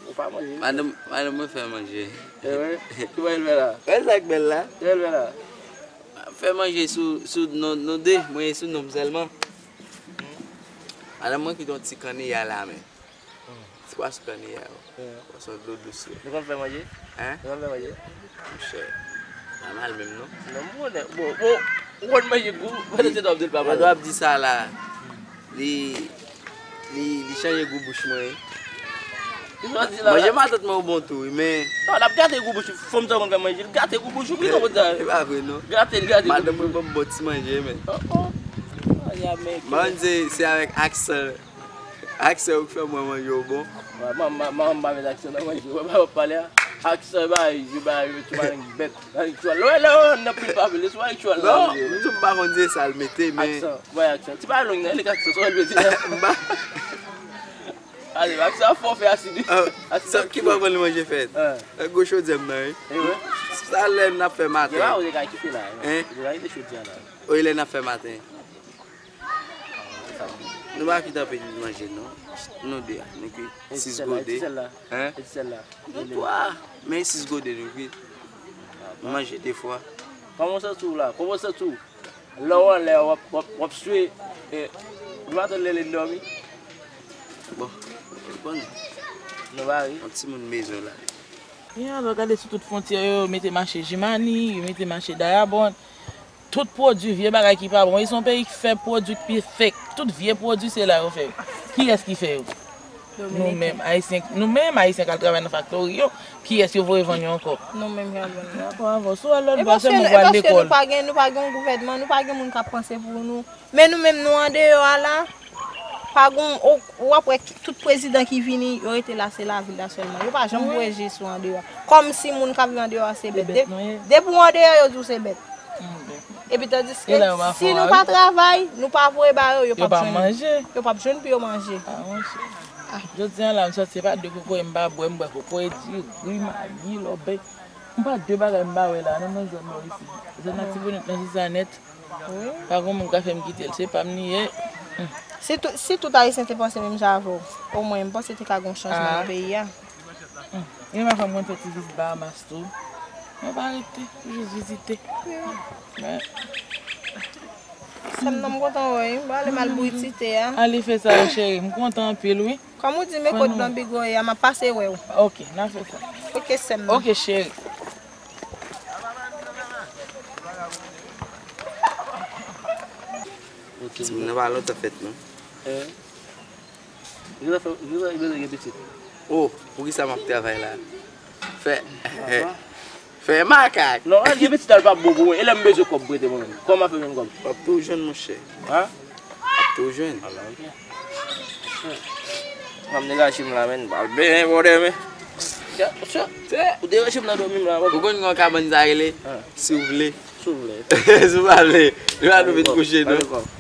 Ou pa manje. Madanm, madanm mwen fè manje. E wi. Ki bò l fè la? Wè sa k bèl la? Ki bò l fè la? Fè manje sou, sou non, nou de, mwen sou non m sèlman. Madanm mwen kite yon ti kanniya la, men. Ti pwason kanniya yo. Pwason dlo dous yo. Nou konn fè manje? Hein? Nou konn fè manje? Monchè, pa mal menm non. Non, m konnen. Bon, bon, ou konn manje gou, pandan se w ap di l pa mal. Pandan w ap di sa la, li, li, li chanje gou bouch mwen wi. Manje matant mwen yo bon tou wi, men. Non, l ap gate gou bouch fanm sa konn fè manje, l gate gou bouch ou, ki konn sa. E pa vre non. Gate l gate gou bouch ou. Madanm mwen ban m bon ti manje, men. Oh, oh. Ay, Ameriken. Mwen se, se avèk aksan. Aksan ou k fè mwen manje w bon. Manman, manman pa met aksan nan manje. Ou pa pale a. Aksan ba, yo ba, yo ti maleng bèt. Lè lè nan pil pa vle, sou aksan la. Non, m tou m pa konn se sa l mete, men. Aksan, bay aksan. Ti pa long nan, li k aksan, sa l mete la. M pa. Ale, aksan fò fè asid. Asid sa ki pa konn manje fèt. Nan gwo chodyè m nan, wi. Sa lè n ap fè maten. Gen pa ou te ka kite la. Hein? Ou te ka kite chodyè la. Wi, lè n ap fè maten. Nou pa kwit anpil manje non. Nou de a, nou kwit sis gode. Hein? Nou twa, men sis gode nou kwit. Nou manje de fwa. Kòman w santi w la? Kòman w santi w? Lè w anlè, w ap, w ap, w ap swe, e, nou pa tann Lele dòmi? Bon, ou konnen. Nou pa ri. Yon timoun mezon la. E alò, gade sou tout fwontyè yo, yo mete mache Jimani, yo mete mache Dayabon. Tout pwodui, vye bagay ki pa bon. E se yon peyi ki fè pwodui ki fake. Tout vye pwodui se la yo fè yo. Kiyès ki fè yo? Nou menm, Ayisyen, nou menm, Ayisyen k al travay nan faktori yo, kiyès yo voye vann yo ankò? Nou menm k al vann yo. Dakò, avè w. Si w al lòt bò, se moun k pral lekòl. E paske nou pa gen, nou pa gen yon gouvènman, nou pa gen moun k ap panse pou nou. Men nou menm, nou andeyò a la, pa gon, w ap wè tout prezidan ki vini, yo rete la, se lavil la sèlman. Yo pa janm voye je sou andeyò a. Kòmsi moun k ap viv andeyò a se bèt. Depi w andeyò, yo di w se bèt. Epi tandiske, si nou pa travay, nou pa voye ba yo, yo p ap jwenn. Yo p ap jwenn pou yo manje. Jodi a la, m sòti, se pa de kokoye m pa bwè, m bwè kokoye diri, mayi, lòbèy. M pa de bagay m pa wè la, nan, nan zòn Mòris. Zòn Latibonit nan Zizanèt. Pa gon moun ka fè m kite l, se pa m li ye. Si tout, si tout Ayisyen te panse menm jan avè w, omwen m panse te ka gon chanjman nan peyi a. Gen pa fanm konn fè ti vizit Bahamas tou. Mwen pa rete, jis vizite. Sè m nan, m kontan wè w wi. Bon, ale m al bouyi ti te a. Ale fè sa, cheri. M kontan anpil, wi. Kòm ou di, men kot blan bigo ye a, m ap pase wè w. Ok, n a fè sa. Ok, sè m nan. Ok, cheri. Timoun nan pa lontan fèt, non. Li bezwen gen pitit. Oh, poukisa m ap travay la? Fè, fè makak. Non, al gen pitit al pa bon pou mwen. E lè m bezwen kòb prete mwen menm. Kòman m ap fè jwenn kòb? W ap tou jwenn, monchè. Hein? W ap tou jwenn. Ala, ok. M ap degaje m la, men. M pral benyen, bòdè, men. Ou degaje m nan dòmi m la, bòdè. Ou konn yon kabann sa rele? Si w vle. Si w vle. Si w pa vle, li pa nou vin kouche, non.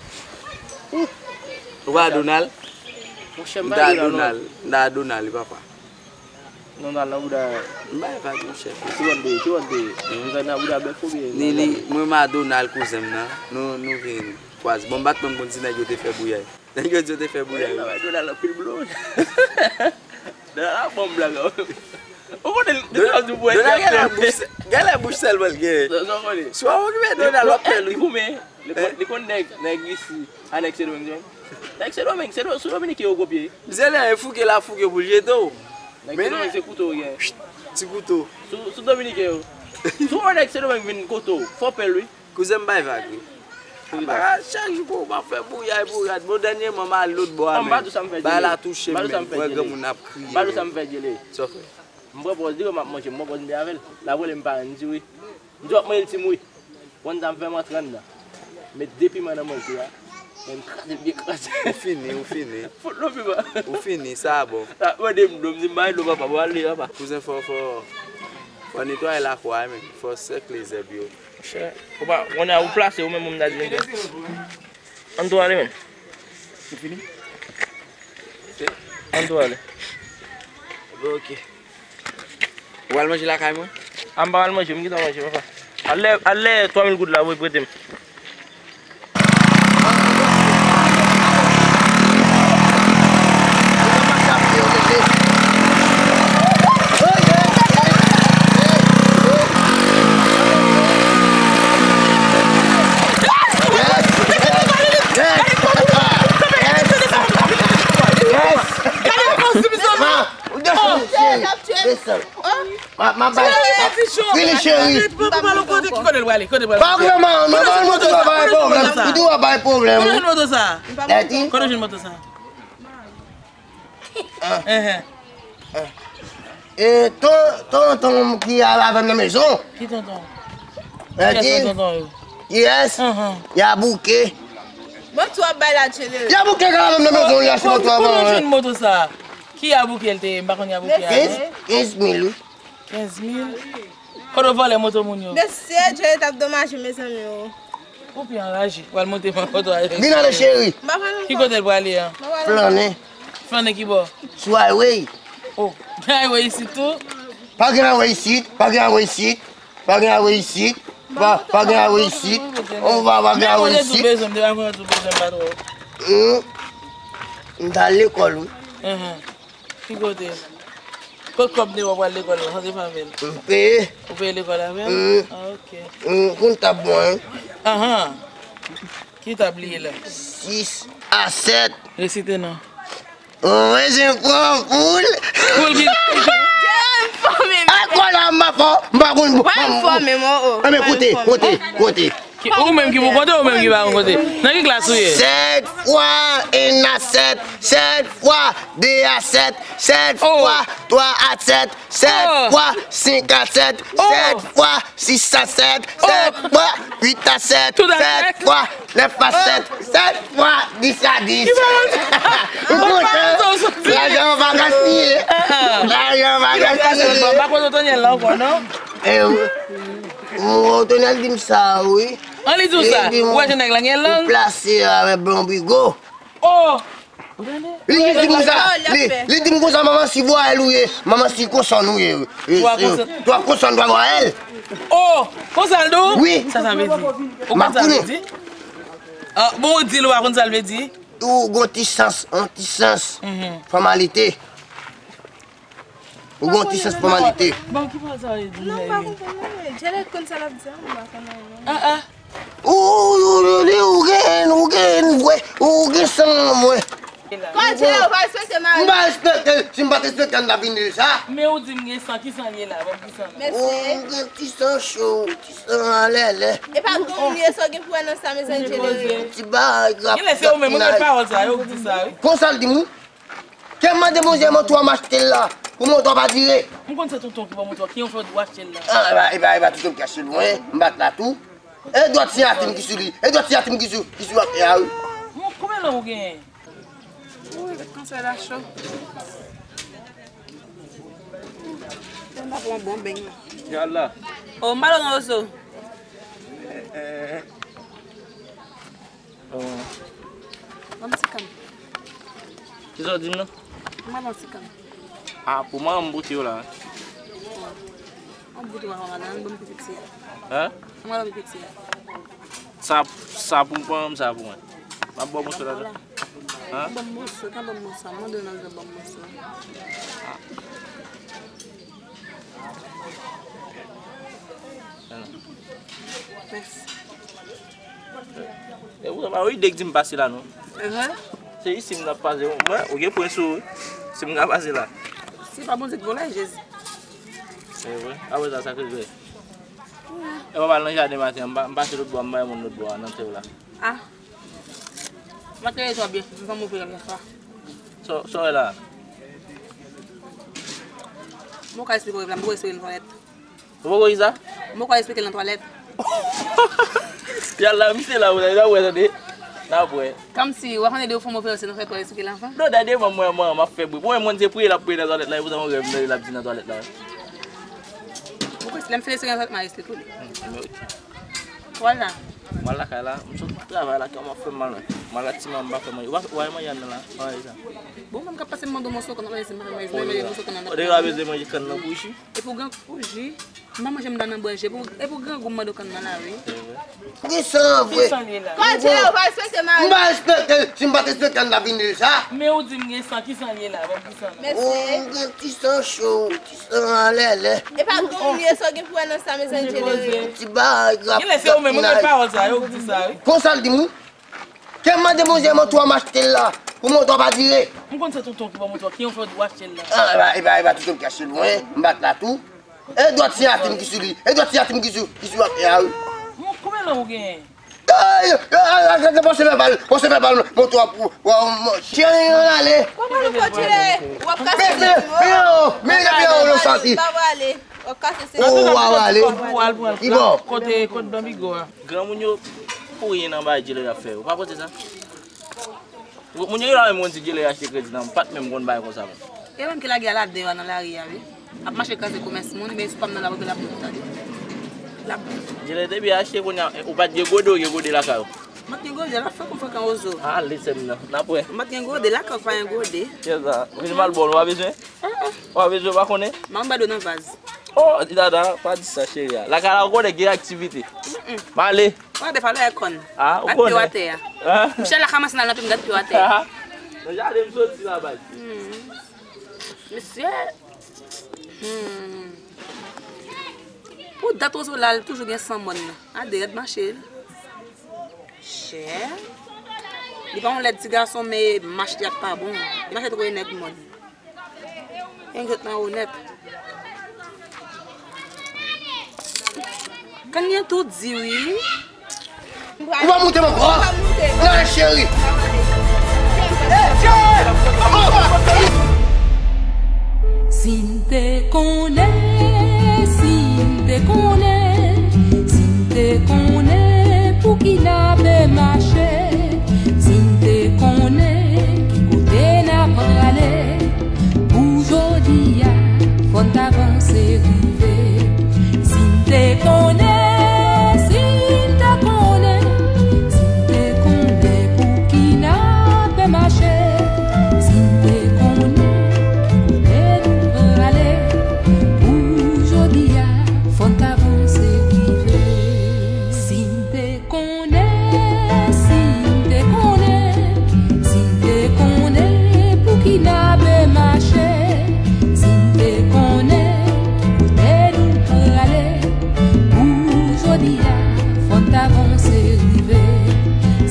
Ou pa Donald? Monchè, m pa Donald, non. M ta Donald, m ta Donald, wi, papa. Donald nan bouda. M bay vag, monchè. Ki bòt de, ki bòt de. M fè nan bouda bèf oubyen? Ni, ni, mwen ma Donald, kouzen m nan. Nou, nou vin kwaze. Bon, m pa t konn konn si nèg yo te fè bouyay. Nèg yo di yo te fè bouyay. Donald anpil blo. Donald ap ban m blag. Ou konnen depi w ap di w bwè. Donald gen la bouch, gen la bouch sèlman l gen. Sa w konnen. Si w ap okipe Donald, w ap pè l wi. Li konn nèg, nèg isi, a nèg Sendomeng, menm. Nèg Sendomeng, se do-, sou Dominiken yo kopye. Misye lè e fouke l ap fouke pou l jete w. Nèg Sendomeng se kouto yo gen. Ti kouto. Sou, sou Dominiken yo. Si w wè nèg Sendomeng vin kote w, fò w pè l wi. Kouzen m bay vag wi. Apa chak jou pou w ap fè bouyay pou rad. Bon, dènyèman m al lòt bò a menm. Bagay la touche m menm. Wè granmoun ap kriye menm. Sa w fè? M pran pòz li wè m ap manje, m pran pòz m te avè l. L ap rele m parenn, m di wi. M di w ap manje l ti m wi. Konn sa m fè m antre anndan. Met de piman nan manje a. Men m kraze l byen kraze. Ou fini, ou fini. Fout non piman. Ou fini, sa bon. L ap mande m dlo, m di m bay dlo papa, m ale papa. Kouzen fò, fò, fò netwaye lakou a menm. Fò sèkle zèb yo. Monchè, ou pa, ou nan ou plase, ou menm ou m ta di m fè. Ann tou ale menm. Se fini? Ann tou ale. Bon, ok. Ou al manje lakay mwen? A m pa al manje, m gentan manje, papa. Al lè, al lè twa mil goud la, ou prete m. Desann. M ap, m ap bay. Vini, cheri. Pa okipe m, non, non, non, non, pa bay pwoblèm. Ou di w ap bay pwoblèm, wi. Dèti. Kote w jwenn moto sa? Ah. Enhen. Ah. E ton, tonton ki al avè m nan mezon. Ki tonton? Dèti. Kiyès tonton yo? Kiyès? Enhen. Yabouke. Bon, tou ap bay la tchele. Yabouke k al avè m nan mezon, li achte moto avan. Kote w jwenn moto sa? Ki Yabouke l te ye? M pa konn Yabouke a, non. Kenz, kenz mil, wi. Kenz mil? Kote w vòlè moto moun yo? Mesye, Djeri t ap domaje, mezanmi, o. Ou pi anraje. W al monte pran foto avè l. Vin ale, cheri. Ki kote l prale a? Flannen. Flannen ki bò? Sou highway. O, gen highway isit tou? Pa gen highway isit, pa gen highway isit, pa gen highway isit, pa, pa gen highway isit. On va, pa gen highway isit. M te bezwen, m te pa konn sou bezwen pa twò. Hmm. M t al lekòl, wi. Enhen. Ki kote? Kot kòb te wè w pral lekòl la? Sa se pa avè l. M peye. Ou peye lekòl avè l? Mm. Ah, ok. Mm, konn tab mwen. Ahan. Ki tab li ye la? Sis a sèt. Resite non. Mwen se pran poul. Poul ki... Jerome fò menm. A kò la m pa fò, m pa konn. Mwen fò menm, o, o. Enben, koute, koute, koute. Ki, ou menm ki pou konte, ou menm ki pa konn konte. Nan ki klas ou ye? Sèt fwa en a sèt, sèt fwa de a sèt, sèt fwa twa a sèt, sèt fwa senk a sèt, sèt fwa sis a sèt, sèt fwa uit a sèt, sèt fwa nèf a sèt, sèt fwa dis a dis. Ou kontan? Lajan an pa gaspiye. Lajan an pa gaspiye. M pa konn Otonyèl la ankò, non? E, m wè Otonyèl di m sa, wi. An li di w sa? Ou wè jan nèg la gen lang? Ou plase avèk Blonbigo. Oh! Li di m konsa, li, li di m konsa, manman si vwayèl ou ye, manman si konsòn ou ye. Twa konsòn, twa vwayèl. Oh! Konsa l di w? Wi. Sa sa vle di? Ou konn sa l vle di? Ah, bon, ou di l, ou pa konn sa l vle di? Ou gon ti sans, yon ti sans fòmalite. Ou gon ti sans fòmalite. Bon, ki pawòl sa yo di? Non, m pa konprann non, men Djelèt konn sa l ap di a, m pa konn anyen. Ah, ah. Ou, ou, ou, ou gen, ou gen vre, ou gen san mwen. Kòdje, ou pa respekte mari. M pa respekte l, si m pa t respekte l, m t ap vin di l sa. Men ou di m gen san, ki san l ye la, ban m di san nan. Mesye. Ou gen ti san cho, ti san anlè lè. E pa granmoun li ye, sa w gen pou wè nan sa, mezanmi, Djelèt. Ti bagay grap. Genlè se ou menm, ou gen pawòl sa yo, ou di sa, wi. Konsa l di m, wi. Ke m mande Bondye moto a m achte l la, pou moto a pa dire. M konn se tonton ki ban moto a, ki yon fè w achte l la. Ah, e pa, e pa, e pa tonton ki achte l mwen, m pa t la tou. E dwat siyati m ki sou li, e dwat siyati m ki sou, ki sou afè a, wi. Bon, konbyen lè ou genyen? Wi, kansè la cho. Fè m pa pran bon beny la. Yala. Oh, m pa nan rezo. Eh, eh, eh. Oh. Ban m ti kann. Kisa w di m nan? Mwen ban m ti kann. Ah, pou mwen, m boute yo la. An boute w a, madanm, ban m pi piti a. Hein? Mwen ban m pi piti a. Sa, sa pou mwen, sa pou mwen. M ap ba w moso ladan. Hein? Ban m moso, ka ban m moso, mande w nan ban m moso. Ah. Mèsi. E ou pa ide k di m pase la non. Evre? Se isi m ap pase. Mwen, ou gen pwen sou ou. Si m ka pase la. Si pa Bondye k vole, Jezi. Evre? Apre sa, sa k rive? E w pa al nan jaden maten an, m pa, m pase lòt bò a, m bay moun lòt bò a, nan tè w la. Ah. M pa tande twò byen, m pa move lòt fwa. Sa, sa w wè la? M poko ka esplike w la, m poko esplike nan twalèt. Ou poko ki sa? M poko esplike l nan twalèt. Yala, misye la, ou la, ou la, ou la, tande. N ap wè. Kòmsi, w ap tande de fon move, se nan fè twalèt esplike l anvan. Non, tande, mwen, mwen, mwen, m ap fè bri. Pou mwen, moun se priye l ap priye nan twalèt la, e pou sa mwen rèv, l ap di nan twalèt la. Ou kwè si lè m fin esplike nan twalèt, m a esplike w li. Hmm, men ok. Ou al la? M al lakay la, m sot travay la, kè m ap fè m mal, wi. M al ak ti manman m pa fè manje. Ou pa, ou pa manje anndan la, pa manje sa. Bon, mwen m ka pase m mande yon moso konn nan manje, si m pa fè manje, mwen manje moso konn nan. Ou deja bezwen manje kann nan pou ji. Epi w gen pou ji. M pa manje m dan nan bwè ji. Epi w, epi w grangou m mande w kann nan la, wi. Ki san vre? Ki san li la? Kòdje, ou pa respekte mari. M pa respekte l, si m pa t respekte l, m t ap vin di l sa. Men ou di m gen san, ki san li la? Ban m di san nan. Mèsi. Ou gen ti san cho, ti san anlè lè. E pa granmoun li ye, sa w gen pou wè nan sa, mezanmi, Djelere. Ti bagay grap. Genlè se ou menm, ou gen pawòl sa yo, ou di sa, wi. Konsa l di m, wi. Ke m mande Bondye moto a m achte l la. Pou moto a pa dire. M konn se tonton ki ban moto a, ki yon fè w achte l la. Ah, e pa, e pa, e pa tonton ki achte l mwen, m bat la tou. E dwat siyati m ki sou li, e dwat siyati m ki sou, ki sou afè a, wi. Mon, konbyen lan ou genyen? Ay, ay, ay, ay, pwosè vèbal, pwosè vèbal, moto a pou, pou, pou, cheri, ann ale. Kòman nou kontinye? W ap kase men, men, men, men, men, men, men, santi. Pa prale. W ap kase se. Oh, w ap ale. Ki bò? Kote, kote Don Bigo a? Granmoun yo, pou yen nan bagay djele y ap fè. Ou pa panse sa? Moun yo genlè menm konn di djele achte kredi nan, m pa t menm konn bagay konsa menm. E menm ki lage a ladan yo a nan lari a, wi. Ap mache kraze komès moun, men si w pa m nan la, w ap gade l ap bout, tande. L ap bout. Djele te byen achte kounye a, ou pa t gen gode, ou gen gode lakay ou. M pa t gen gode, l ap fè kou fè kan ozo. Ale sè m nan, n ap wè. M pa t gen gode, lakay ou pa gen gode. Kiyès sa? Vin mal bon, ou pa bezwen? Ou pa bezwen, ou pa konnen? M ap ba dlo nan vaz. Oh, dada, pa di sa, cheri a. Lakay la, ou konnen gen aktivite. M ale. Ou gade falè a konn. Ah, ou konnen. Gad pye w atè a. Ah. Michel la kòmanse nan lanpim, gad pye w atè a. Ah. Nan jaden m soti la, baz. Hmm. Misye. Hmm. Pou dat ozo la, li toujou gen san mòn nan. Gade rèd mache l. Chè. Li pa yon lèd ti gason, men mach li ap pa bon. Li mache twò e nèg mòn. Yon jwèt nan onèt. Kanyen tou di wi. Ou pa moute m ankò? Nan cheri. Si m te konnen, si m te konnen, si m te konnen pou ki n ape mache, si m te konnen ki kote n ap prale. Pou jodi a, fò n t avanse rive. Si n te konnen, si n te konnen, si n te konnen pou ki n ape mache, si n te konnen ki kote nou prale. Pou jodi a, fò n t avanse rive. Si n te konnen, si n te konnen, si n te konnen pou ki n ape mache, si n te konnen ki kote nou prale, pou jodi a, fò n t avanse rive.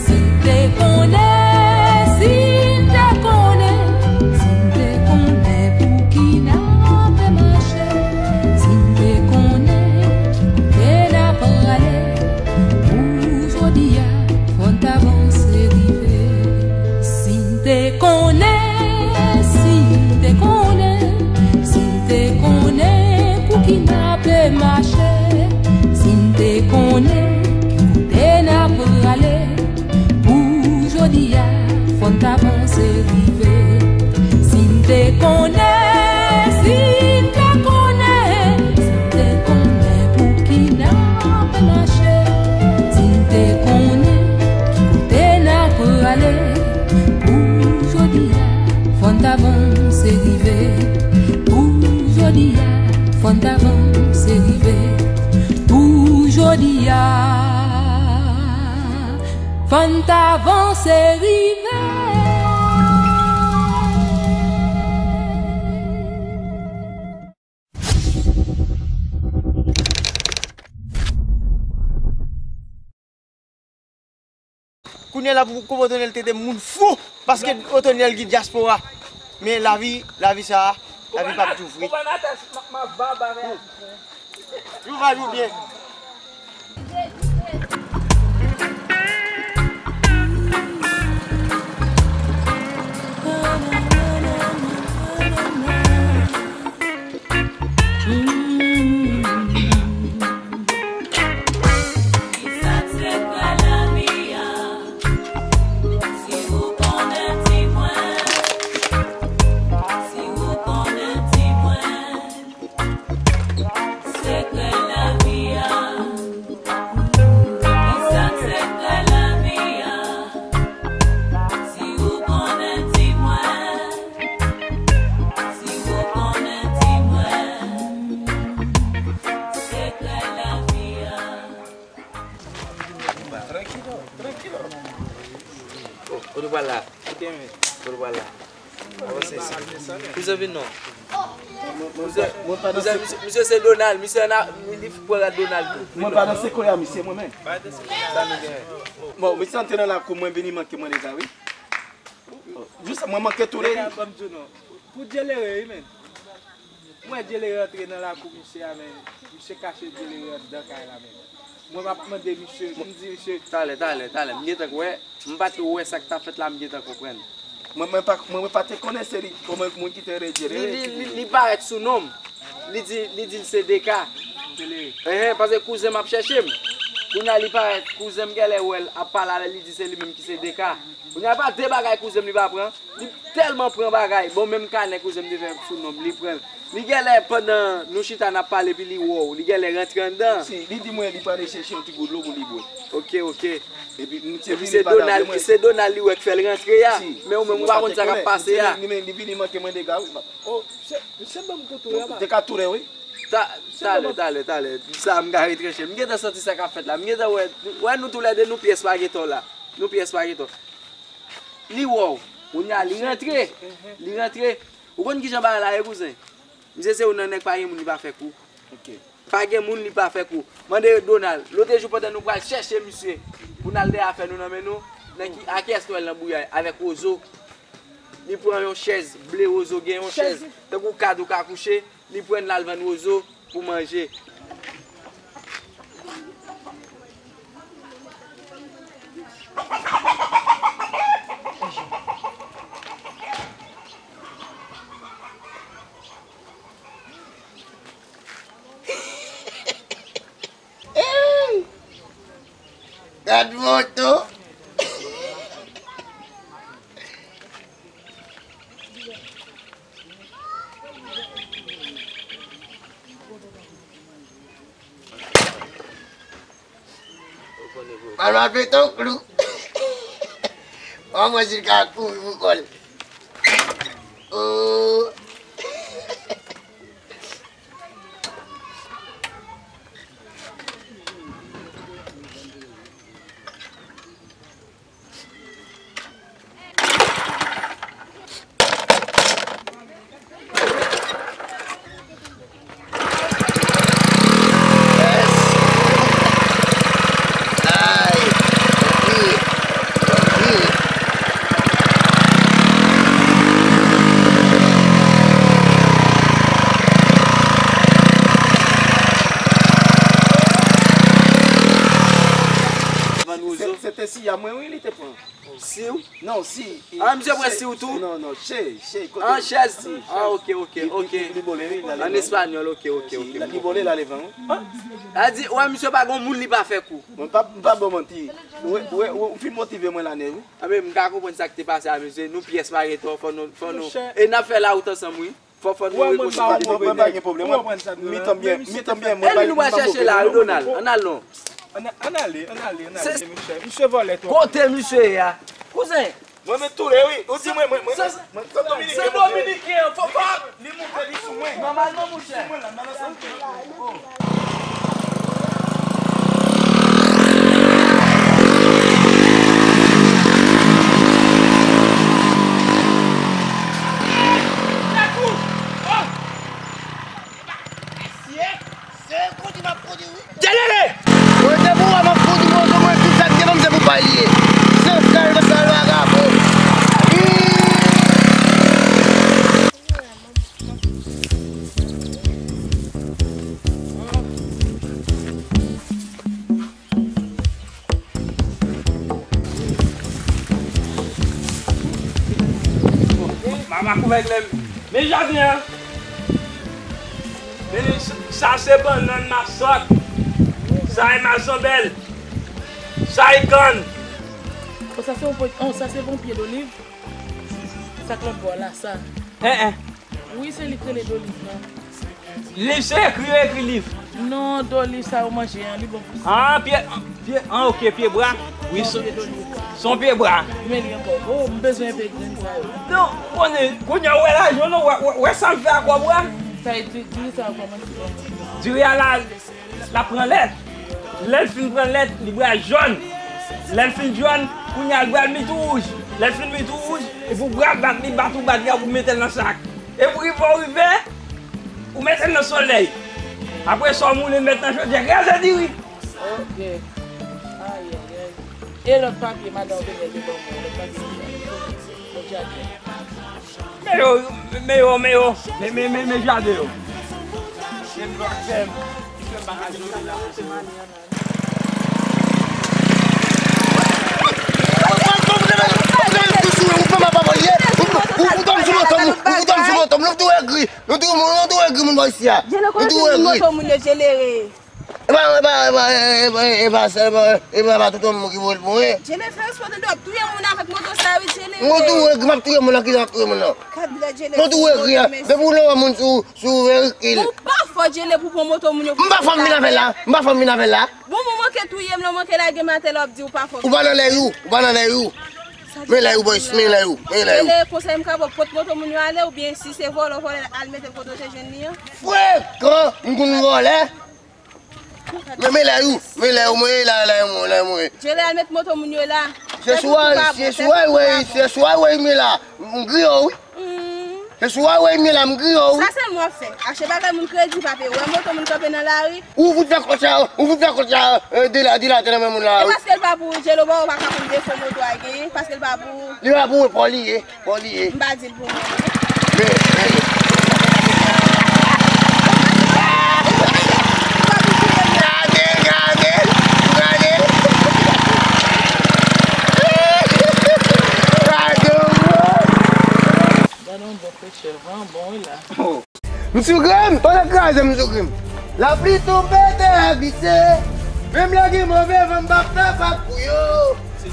Si n te konnen, si n te konnen, si n te konnen pou ki n ape mache, si n te konnen ki kote n ap prale, pou jodi a, fò n t avanse rive. Si n te konnen, si n te konnen, si n te konnen pou ki n ape mache, si n te konnen ki kote n ap prale, pou jodi a, fò n t avanse rive. Si n te konnen, si n te konnen, si n te konnen pou ki n ape mache, si n te konnen ki kote n ap prale, pou jodi a, fò n t avanse rive. Pou jodi a, fò n t avanse rive. Pou jodi a, fò n t avanse rive. Kounye a la pou, pou Otonyèl te, te moun fou, paske Otonyèl gen dyaspora. Men lavi, lavi sa a, lavi p ap toujou vre. Konpa Natas, m ap, m ap baba avè Ayisyen. Jou va jou byen. Kisa k sekrè lavi a? Si ou konnen, di mwen. Si ou konnen, di mwen. Sekrè lavi a. Kisa k sekrè lavi a? Si ou konnen, di mwen. Si ou konnen, di mwen. Sekrè lavi a. Trankilo, trankilo. Oh, kote w pral la? Kote w pral la? Avanse isit. Kouzen vin non. Kouzen, kouzen, misye, misye se Donald, misye ann a, li pral Donald tou. Mwen pa nan sekwè a, misye, mwen menm. Sa nou genyen? Bon, misye antre nan lakou mwen, vini manke mwen deja, wi. Oh, Jis mwen manke toule li. Ban m di w non. Pou Djelere, wi, men. Mwen, Djelere antre nan lakou misye a, men. Misye kache Djelere anndan kay la, men. Mwen, m ap mande misye, m di misye. Talè, talè, talè. M gentan wè. M pa t wè sa k t ap fèt la, m gentan konprann. Mwen, mwen pa, mwen, mwen pa te konnen se li, kòman moun ki te rejte li, li, li, li, li parèt sou non m. Li di, li di l se Deka. Enhen, paske kouzen m ap chèche m. Kounye a li parèt, kouzen m genlè wè l ap pale avè l, li di se li menm ki se Deka. Kounye a pa de bagay kouzen m li pa pran. Li tèlman pran bagay. Bon, menm kanè kouzen m te fè sou non m, li pran l. Li genlè pandan nou chita n ap pale epi li wè w, li genlè rantre anndan. Si, li di mwen li prale chèche yon ti gout dlo pou li bwè. Ok, ok. Epi misye vini pa la vre mwen. Se Donald li wè k fè l rantre a. Men ou menm ou pa konn sa k ap pase a. Li vini manke mwen dega wi. Oh, se, se ban m kote w la. Te ka tounen wi. Talè, talè, talè. Sa m ka retranche. M gentan santi sa k ap fèt la. M gentan wè, wè nou toulède nou pyès pa gen tò la. Nou pyès pa gen tò. Li wè w. Kounye a li rantre. Li rantre. Ou konn kijan bagay la ye kouzen? Misye se youn nan nèg pa gen moun li pa fè kou. Ok. Pa gen moun li pa fè kou. Mande Donald. Lòt jou pandan nou pral chèche misye pou n al dèyè afè nou nan men nou, nan ki, a kiyès nou wè l nan bouyay avèk Wozo. Li pran yon chèz ble, Wozo gen yon chèz tankou kad ou ka kouche, li pran l al vann Wozo pou manje. Gad moto. Al va pete yon klou. An mwen si l ka kouri pou kò l. Oh. Se, se te siya mwen wi li te pran. Siw? Non, si. Ah, misye pran siw tou? Non, non, che, che, kote? An chèz? Ah, ok, ok, ok. Li bole wi. An espanyòl, ok, ok, ok. Li bole la devan wi. A di, wè, misye pa gon moun li pa fè kou. Mwen pa, m pa ba w manti. Ou, ou, ou fin motive mwen la nèt wi. Anben, m ka konprann sa k te pase a misye. Nou pyès pa gen tò, fò nou, fò nou. E n ap fè lawout ansanm wi. Fò, fò nou rekonsilye. Mwen pa gen pwoblèm. Mitan byen, mitan byen, mwen pa gen pwoblèm. E li nou pral chèche la wi, Donald. Ann al non. Ann, ann ale, ann ale, ann ale, misye. Misye vòlè twòp. Kote misye ye a? Kouzen. Mwen menm toule wi. Ou di mwen, mwen, mwen, mwen, se dominiken, monchè. Se dominiken an, fò, fò. Li moute, li sou mwen. Nòmalman, monchè. Sou mwen la, nan sante. Oh. Delele! Rete pou wè m ap kondi mwen, mwen, tout sa k gen nan m se pou pa l ye. San sal, sal vagabon. Mama kouvèk lè m. Men jaden an. Men sa se bannann masòt. Sa e mazanbèl. Sa e kann. Oh, sa se yon pwent, oh, sa se yon pye doliv. Sa k lòt bò la, sa. Hein, hein. Wi, se li k rele doliv nan. Liv se ekri yo ekri liv. Non, doliv sa yo manje an, li bon pou sa. Ah, pye, pye, ah, ok, pye bwa. Wi, se, se yon pye bwa. Men li ankò. Oh, m bezwen enpe grenn sa yo. Non, konnen, kounye a, ou wè lajan, non, wè, wè, wè sa m fè ak kòb ou a. Sa e di, diri sa yo kòmanse bon. Diri a la, l ap pran lèt. Lè l fin pran lèt, li pral jòn. Lè l fin jòn, kounye a l pral vin tou wouj. Lè l fin vin tou wouj, epi w pral bat li, bat ou bat li, ou mete l nan sak. Epi w rive, ou rive, ou mete l nan solèy. Apre sa, w moule, mete nan chodyè, kraze diri. Ok. Ayayay. E lòt papye, madanm Venel te ban mwen, lòt papye. Men yo, men yo, men yo, men, men, men, men jaden yo. Men blòk fèm. Ou fè m ap avòl ye. Ou, ou, ou tonbe sou moto m, ou tonbe sou moto m, nou tou egri, nou tou, nou tou egri moun bò isi a. Nou tou egri. Moto moun yo Djelere. E pa, e pa, e pa, e pa, e pa, e pa, e pa, e pa, e pa tout moun ki vòlè mwen. Djele fè respè tande w ap touye moun avèk moto sa wi, Djele. Mwen tou egri, m ap touye moun nan, ki jan m ap touye moun nan. Gad lè Djele. Mwen tou egri a. Depi w lè w wè moun sou, sou verikil. Ou pa fò Djele pou pran moto moun yo. M pa fò m vin avè l la. M pa fò m vin avè l la. Bon, moun manke touye m, lè w manke lage m atè la w ap di ou pa fò. Ou pa nan lè ou, ou pa nan lè ou. Men lè ou, boys, men lè ou, men lè ou. Djele, konsèy m ka ba w, pot moto moun yo ale, oubyen si se vòlè w vòlè, al mete l kote w te jwenn li an. Frekan, m konn vòlè. Men, men lè ou, men lè ou, mwen la, lè mwen, lè mwen. Djele al met moto moun yo la. Se swa, se swa, wè, se swa, wè, men la, m griyo, wi. Se swa, wè, men la, m griyo, wi. Sa sèlman w ap fè. Achte bagay moun kredi, pa peye. Wè moto moun kanpe nan lari. Ou fout fè kòb sa, ou fout fè kòb sa, e, dila, dila, te nan men moun la, wi. E paske l pa pou ou, Djele, ou pa ka konn defo moto a genyen, paske l pa pou ou. Li pa pou mwen, pa li ye. Bon, li ye. M pa di l pou mwen, non. Men, men. Gade, gade, gade. Gade yon bon. Gade yon bon pechè, vrèman bon, wi, la. M sou grenn, pandan kraze m sou grenn. Lapli tonbe, tè a glise. Menm lè gen move van, m p ap fè vag pou yo.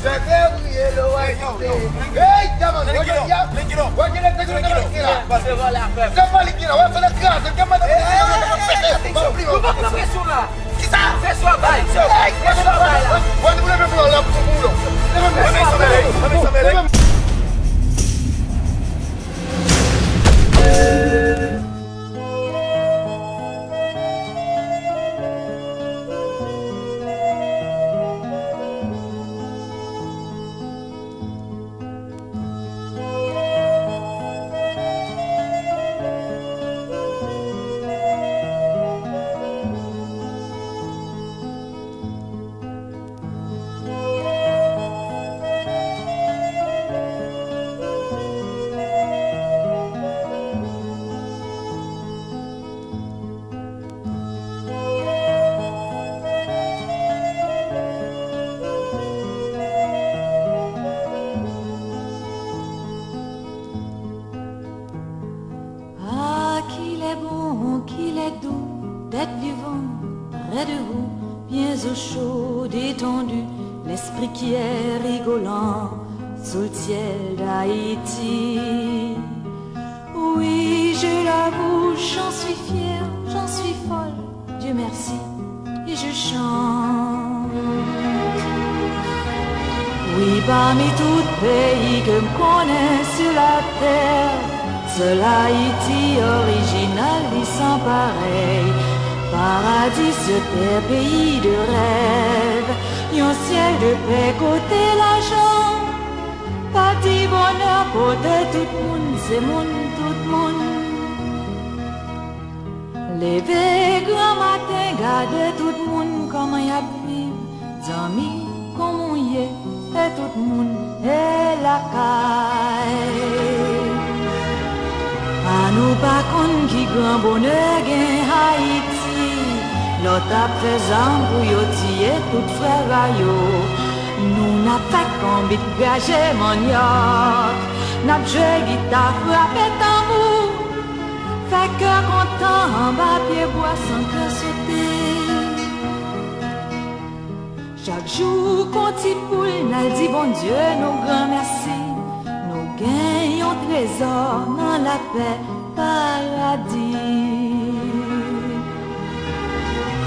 Fè fè briye, lo a kite. Hey, Jaman, wè jodi a. Wè jodi a, se jodi a, se la. Se pa li ki la, wè, pandan kraze m te mande pou se la, m ap pete. M ap pli, m ap pete. Kisa? Presyon ap bay. Presyon ap bay la. Wè, nou leve pou la, la, pou, pou, pou. Leve m. Leve m. Ah, qu'il est bon, qu'il est doux d'être vivant près de vous, bien au chaud, détendu, l'esprit qui est rigolant sous le ciel d'Haïti. Oui, je l'avoue, j'en suis fière, j'en suis folle. Dieu merci, et je chante. Wi, pami tout peyi ke m konnen sou latè, sèl Ayiti orijinal li san parèy. Paradi sou tè, peyi de rèv, yon syèl de pè kote lajan pa di bonè, kote tout moun se moun, tout moun. Leve granmaten, gade tout moun kòman y ap viv. Zanmi, kòman w ye? E tout moun e lakay. A nou pa konn ki gran bonè gen Ayiti. Lòt ap fè zam pou yo tiye tout frè pa yo. Nou n ap fè konbit, graje manyòk. N ap jwe gita, frape tanbou. Fè kè kontan anba pye bwa san kè sote. Chak jou kon ti poul n al di Bondye nou granmèsi. Nou gen yon trezò nan lapè paradi.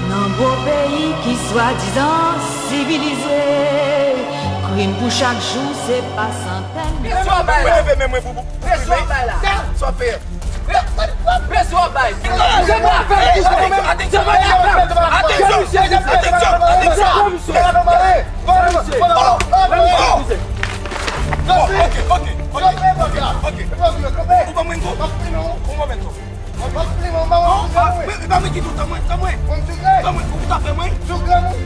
Nan gwo peyi ki swadizan sivilize, krim pou chak jou se pa santèn. Presyon bay la. Presyon bay la. Sa w ap fè? Presyon bay. Se pa fè. Se pa fè. Atansyon, atansyon, atansyon. Bon, ok, ok, ok. Ok. Ou ban mwen go? Ou ban mwen go? Non, pa, men, e pa mwen ki di w, tann mwen, tann mwen. Tann mwen, ou ta fè mwen.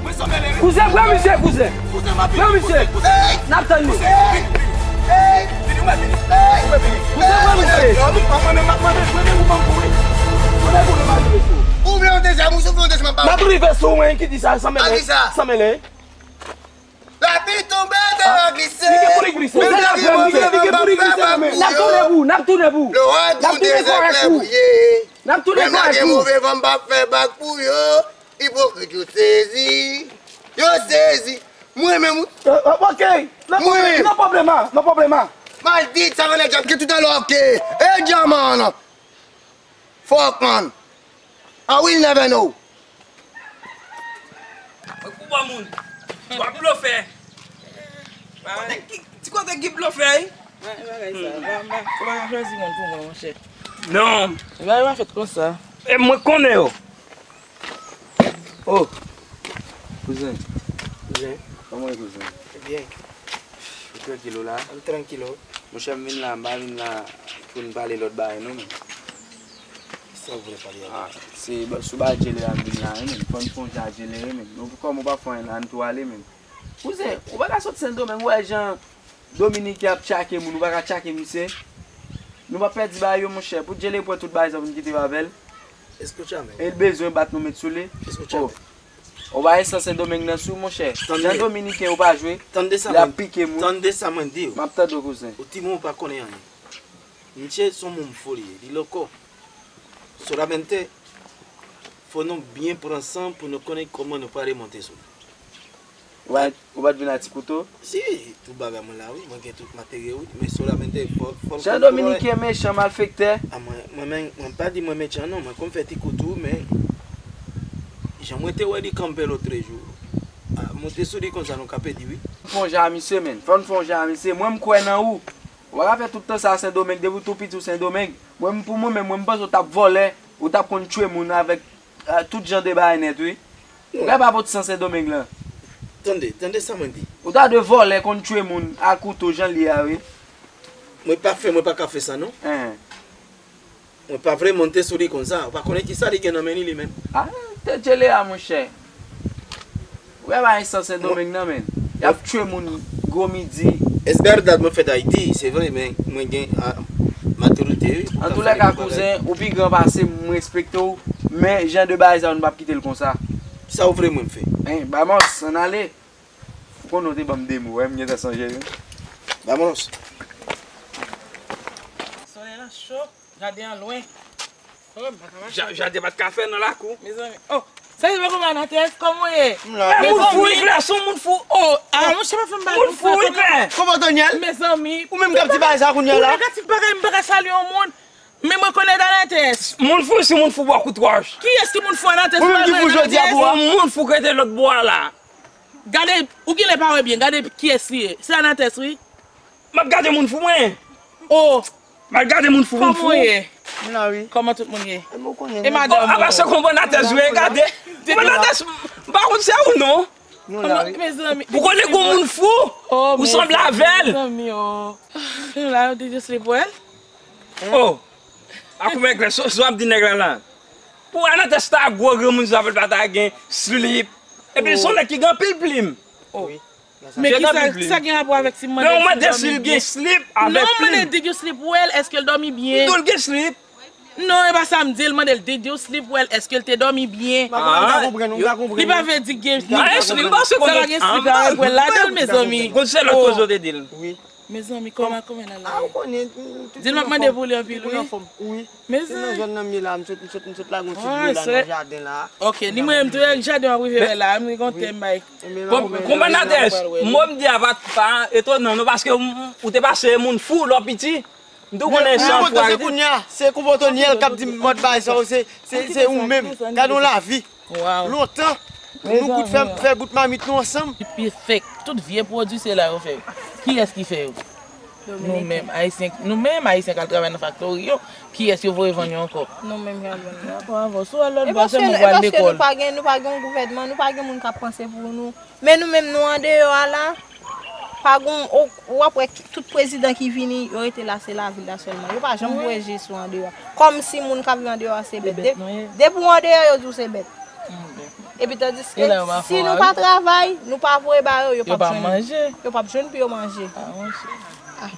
Mwen sanble lè. Kouzen, pran misye, kouzen. Kouzen, m ap vini, kouzen, kouzen. N ap tann li. Kouzen, vini, vini. Vini, Ou mèt vini. Ey, ou mèt vini. Ou se vre, mesye. Mwen menm m ap mande, mwen menm ou ban m kouri. Ou vle yon dezyèm, ou vle yon dezyèm, m ap ba ou. M ap rive sou mwen ki di sa, san mele. Al di sa. San mele. Lapli tonbe, tè a glise. Li gen pou li glise. Menm lè gen move van, m ap fè bak pou yo. N ap tounen pou, n ap tounen pou. Lè w a tounen, se klè pou ye. N ap tounen pou. Menm lè gen move van, m ap fè bak pou yo. Ipokrit yo sezi. Yo sezi. Mwen menm, wi. Ok. Non pwoblema, non pwoblema. Maldita, sa vle di gen tout an lòke. E dyaman. Fuck, man. I will never know. Mwen pou bon moun. W ap blofè. Kote ki, ti kote ki blofè, wi? Bagay sa, pa, pa, pa chwazi moun pou mwen, monchè. Non. Bagay pa fèt konsa. E mwen konnen yo. Oh. Kouzen. Kouzen. Kòman w ye, kouzen? Byen. Ou trankil ou la? M trankil ou. Monchè, m vin la, m pa vin la pou n pale lòt bagay non, men. Sa w vle pale avè m? Ah, se ba-, sou bagay Djele a m vin la, wi, men. Fò n fè yon jan ak Djele, wi, men. Nou, kòm ou pa fè anyen la, n tou ale, men. Kouzen, ou pa ka sot Sendomeng, ou wè jan Dominiken ap tchake moun, ou pa ka tchake misye. Nou pa pèdi bagay yo, monchè. Pou Djele pran tout bagay sa pou n kite avè l. Èske w tchame? E l bezwen bat nou met sou li. Èske w tchame? Oh. Ou pa esans Sendomeng nan sou, monchè. Jan Dominiken yo pa jwe. Tande sa mwen, tande sa mwen di w. M ap tande w, kouzen. Ou timoun ou pa konnen anyen. Misye se yon moun fou li ye, li loko. Solamente, fò nou byen pran san pou nou konnen kòman nou pral remonte sou li. Ou pa, ou pa t vin a ti kouto? Si, tout bagay mwen la, wi. Mwen gen tout materyèl, wi. Men solamente, fò, fò l konn. Jan Dominiken mechan, malfektè. Ah, mwen, mwen, mwen, mwen pa di mwen mechan, non. Mwen konn fè ti kouto, men jan mwen te wè li kanpe lòtrejou. Ah, monte sou li konsa, nou ka pèdi, wi. Fè yon jan a misye, men. Fò n fè yon jan a misye. Mwen, m kwè nan ou. Ou pa ka fè tout tan sa a Sendomeng, depi w tou piti w Sendomeng. Mwen, pou mwen menm, mwen, m panse w t ap vòlè, ou t ap konn tchwe moun avèk, ah, tout jan de bagay nèt, wi. Ou ka pa pot san Sendomeng lan. Tande, tande sa mwen di. Ou ta dwe vòlè, konn tchwe moun a kouto jan l ye a, wi. Mwen pa fè, mwen pa ka fè sa, non. Hein. Mwen pa vle monte sou li konsa. Ou pa konnen kisa li gen nan men li, li menm. Ah, tèt Djele a, monchè. Ou wè bagay sa Sendomeng nan, men. Y ap tchwe moun gwo midi. Es verdad, mwen fèt Ayiti, se vre, men mwen gen, ah, matirite, wi. Antoulèka, kouzen, ou pi gran pase m, m respekte w, men jan de bagay sa yo, nou p ap kite l konsa. Sa w vle mwen m fè? Hein, vamos, ann ale. Ou konnen w te ban m de mo, wè, m gentan sonje, wi. Vamos. Solèy la cho. Jaden an lwen. Oh, m pa ka mache. Ja-, jaden pa t ka fè nan lakou. Mezanmi. Oh, sa se pa kòman Anates, kòman w ye? M la. Mezanmi. Moun fou, Iklè, se yon moun fou. Oh, ah, monchè, pa fè m bagay konsa. Moun fou, Iklè. Kòman Daniel? Mezanmi. Ou menm k ap di bagay sa kounye a la? Ou negatif bagay, m pa ka salye yon moun. Men mwen konn Anates. Moun fou, se moun fou bò kout wòch. Kiyès ki moun fou Anates? Ou menm ki fou jodi a pou ou? Yon moun fou k rete lòt bò a la. Gade, ou genlè pa wè byen, gade kiyès li ye. Se Anates, wi. M ap gade moun fou mwen. Oh. M ap gade moun fou, moun fou. Kòman w ye? M la, wi. Kòman tout moun ye? E mwen konnen. E madanm ou? Oh, a pa se konprann Anates vre, gade. Konprann Anates, m pa konn se ou non. Nou la, wi. Mezanmi. Ou konnen gon moun fou? Oh, ou sanble avè l. Mezanmi, oh. Nou la, yo te just li pou el. Oh. Akoumè klè, so, so ap di nèg la la. Pou Anates ta gwo granmoun sa, fè l pa ta gen slip. Epi l se yon nèg ki gen anpil plim. Oh. Men kisa sa gen rapò avèk si m mande l si l dòmi byen? Non, m mande did you sleep well, èske l dòmi byen? M di w l gen slip. Non, e pa sa m di l, mande l did you sleep well, èske l te dòmi byen? Li pa vle di gen slip. Sa pa gen slip avèk well ladan l, mezanmi. Gon se lòt koze w te di l. Mezanmi, kòman, kòman nan la ye? Di l m ap mande pou li anpil, wi. Wi. Mezanmi. Se nan zòn nan m ye la, m sot, m sot, m sot lage yon ti dlo la nan jaden la. Ok, ni mwen menm tou, jaden w ap rive wè la, m gen yon tèm bay. Konprann Anates, mo m di a pa, pa etonan non, paske ou te pase moun fou lè w piti. M tou konnen jan fou a rete. Kounye a, se konpòtanyèl k ap di m mòd bagay sa yo, se, se, se ou menm. Gade yon lavi. Lontan, nou bout fè, fè bout mamit nou ansanm. Epi fèk, tout vye pwodui se la yo fè yo. Kiyès ki fè yo? Nou menm, Ayisyen, nou menm, Ayisyen k al travay nan faktori yo, kiyès yo voye vann yo ankò? Nou menm k al vann yo. Dakò avè w. Si w al lòt bò, sèlman w al lekòl. E paske nou pa gen, nou pa gen yon gouvènman, nou pa gen moun k ap panse pou nou. Men nou menm, nou andeyò a la, pa gon, w ap wè tout prezidan ki vini, yo rete la, se lavil la sèlman. Yo pa janm voye je sou andeyò. Kòmsi moun k ap viv andeyò a se bèt. Depi w andeyò, yo di w se bèt. Epi tandiske, si nou pa travay, nou pa voye ba yo, yo p ap jwenn, yo p ap jwenn pou yo manje.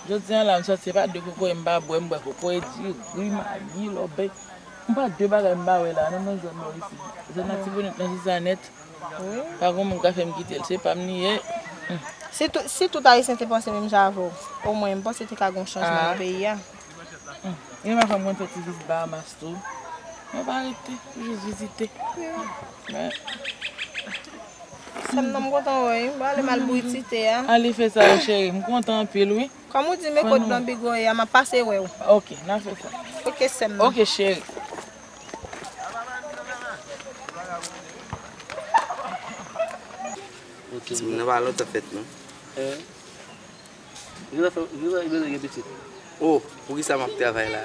Jodi a la, m sòti, se pa de kokoye m pa bwè, m bwè kokoye, diri, mayi, lòbèy. M pa de bagay m pa wè la, non, nan zòn nò isi. Zòn Latibonit, nan Zizanèt. Pa gen moun k ka fè m kite l, se pa m li ye. Si tout, si tout Ayisyen te panse menm jan avè w, omwen m panse te ka gen yon chanjman nan peyi a. Gen yon fwa m konn fè ti vizit Bahamas tou. Mwen pa rete, m jis vizite. Men, Sè m nan, m kontan wè w wi. Bon, ale m al bouyi ti te a. Ale fè sa, cheri. M kontan anpil, wi. Kòm ou di, men kot Blanbigo ye a, m ap pase wè w. Ok, n a fè sa. Ok, sè m nan. Ok, cheri. Timoun nan pa lontan fèt, non. Li bezwen fè, li bezwen, li bezwen gen pitit. Oh, poukisa m ap travay la?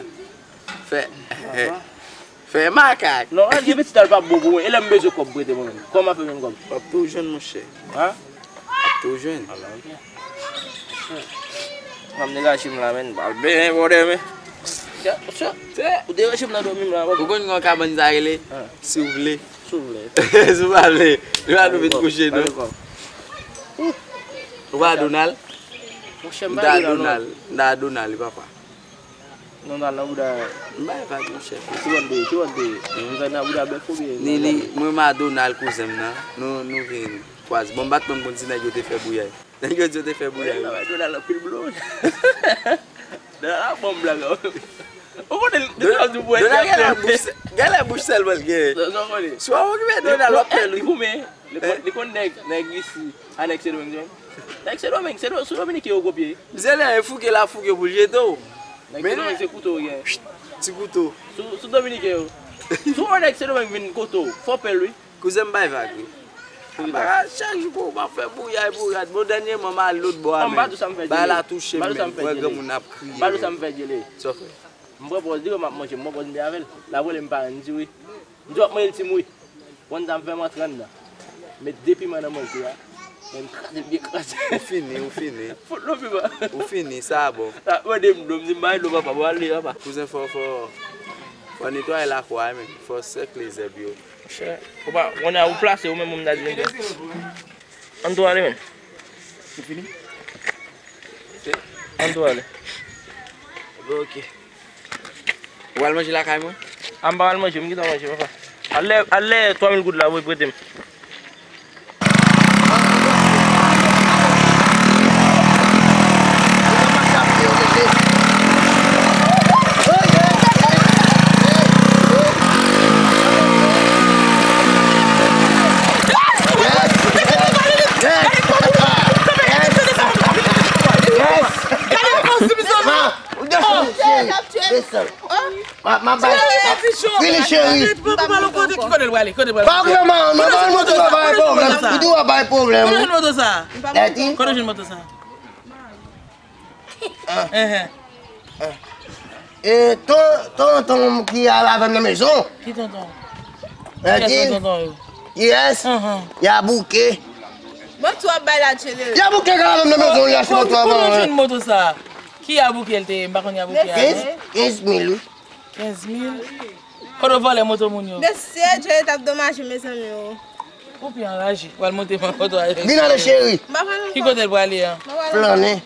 Fè, fè makak. Non, al gen pitit la, l p ap bon pou mwen. E lè m bezwen kòb prete mwen menm? Kòman m ap fè jwenn kòb? W ap tou jwenn, monchè. Hein? W ap tou jwenn. Ala, ok. Mwen m degaje m la, men. Al benyen, bòdè, men. Ou deranje m nan dòmi m la, bòdè. Ou konn yon kabann sa rele? Si w vle. Si w vle. Si w pa vle. Li pa nou vin kouche, non. Ou pa Donald? Monchè, m pa Donald. M ta Donald, wi, papa. Donald nan bouda. M bay vag, monchè. Ki wòl de, ki wòl de. M vag nan bouda bèf oubyen? Ni, ni, mwen ma Donald, kouzen m nan. Nou, nou vin kwaze. Bon, m pa t menm konn si nèg yo te fè bouyay. Nèg yo di yo te fè bouyay. Donald anpil blòj. Donald ap ban m blag. Ou konnen Donald di pou Donald gen la bouch, gen la bouch sèlman l gen. Sa w konnen? Si w ap okipe Donald, w ap fè l, wi. Li goumen. Li konn, li konn nèg, nèg isi, a nèg Sendomeng, Sendomeng. Nèg Sendomeng, Sendomeng, sou Dominiken yo kopye. Misye lè e fouke l ap fouke pou l jete w. Nèg Sendomeng se kouto yo gen. Ti kouto. Sou, sou Dominiken yo. Si w wè nèg Sendomeng vin kote w, fò w pè l, wi. Kouzen m bay vag, wi. Apa, chak jou pou w ap fè bouyay, bouyay. Bon, dènyèman, m al lòt bò a, men bagay la touche m, men m wè granmoun ap kriye, men. Sa w fè? M pran pòz li, wè m ap manje, m pran pòz m te avè l. L ap rele m pa ann di wi. M di w ap manje l ti m wi. Konn sa m fè, m antre anndan. Met de piman nan manje a. Men m kraze l byen kraze. Ou fini, ou fini. Fout lòt piman. Ou fini, sa bon. L ap mande m dlo, m di m pa gen dlo papa, bon ale papa. Kouzen fò, fò, fò netwaye lakou a, men. Fò sèkle zèb yo. Monchè, ou pa, kounye a ou plase, ou menm ou m ta di m fè. Ann tou ale, men. Ou fini? Ann tou ale. Ok. Ou al manje lakay mwen? A, m pa al manje, m gentan manje, papa. Al lè, al lè twa mil goud la, wi, prete m. Desann, cheri, desann. Ma, ma bay. Vini, cheri. Pa pran mal, non, ba l moto sa, pa bay pwoblèm. Ou tou ap bay pwoblèm. Kote w jwenn moto sa? Kote w jwenn moto sa? E ton, ton, ton ki al avè m nan mezon. Ki tonton? Kiyès tonton yo? Kiyès? Ya bouke. Bon, tou ap bay la tchele. Ya bouke ka avè m nan mezon, li achte moto avan. Kote w jwenn moto sa? Ki ya bouke l te ye? M pa konn ya bouke a, non. Kenz, kenz mil, wi. Kenz mil? Kote w vòlè moto moun yo? Mesye, Djeri t ap domaje, mezanmi, o. Ou pi anraje. W al monte pran foto avè l. Vin ale, cheri. M pa pran. Ki kote l prale an? Flannen.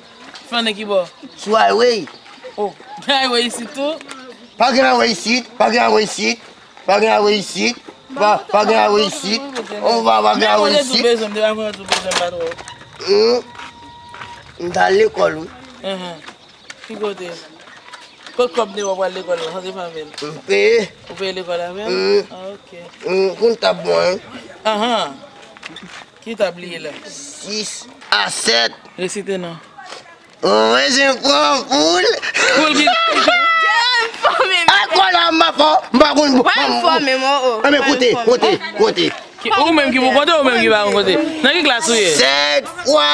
Flannen ki bò? Sou highway. O, gen highway isit tou? Pa gen highway isit, pa gen highway isit, pa gen highway isit, pa, pa gen highway isit. O, pa, pa gen highway isit. Men mwen te tou bezwen, m te pa konn tou bezwen m pa twò. Hmm. M t al lekòl, wi. Enhen. Ki kote? Kot kòb te wè w pral lekòl la, sa te fè avè l? M peye. Ou peye lekòl avè l? Mm. Ah, ok. Mm, konn tab mwen. Ahan. Ki tab li ye la? Sis a sèt. Resite non. Mwen se pran poul. Poul ki... Jerem fò menm. A, kò la m pa fò, m pa konn. Wè m fò menm, o, o. A, men kote, kote, kote. Ki, ou menm ki pou konte, ou menm ki pa konn konte. Nan ki klas ou ye? Sèt fwa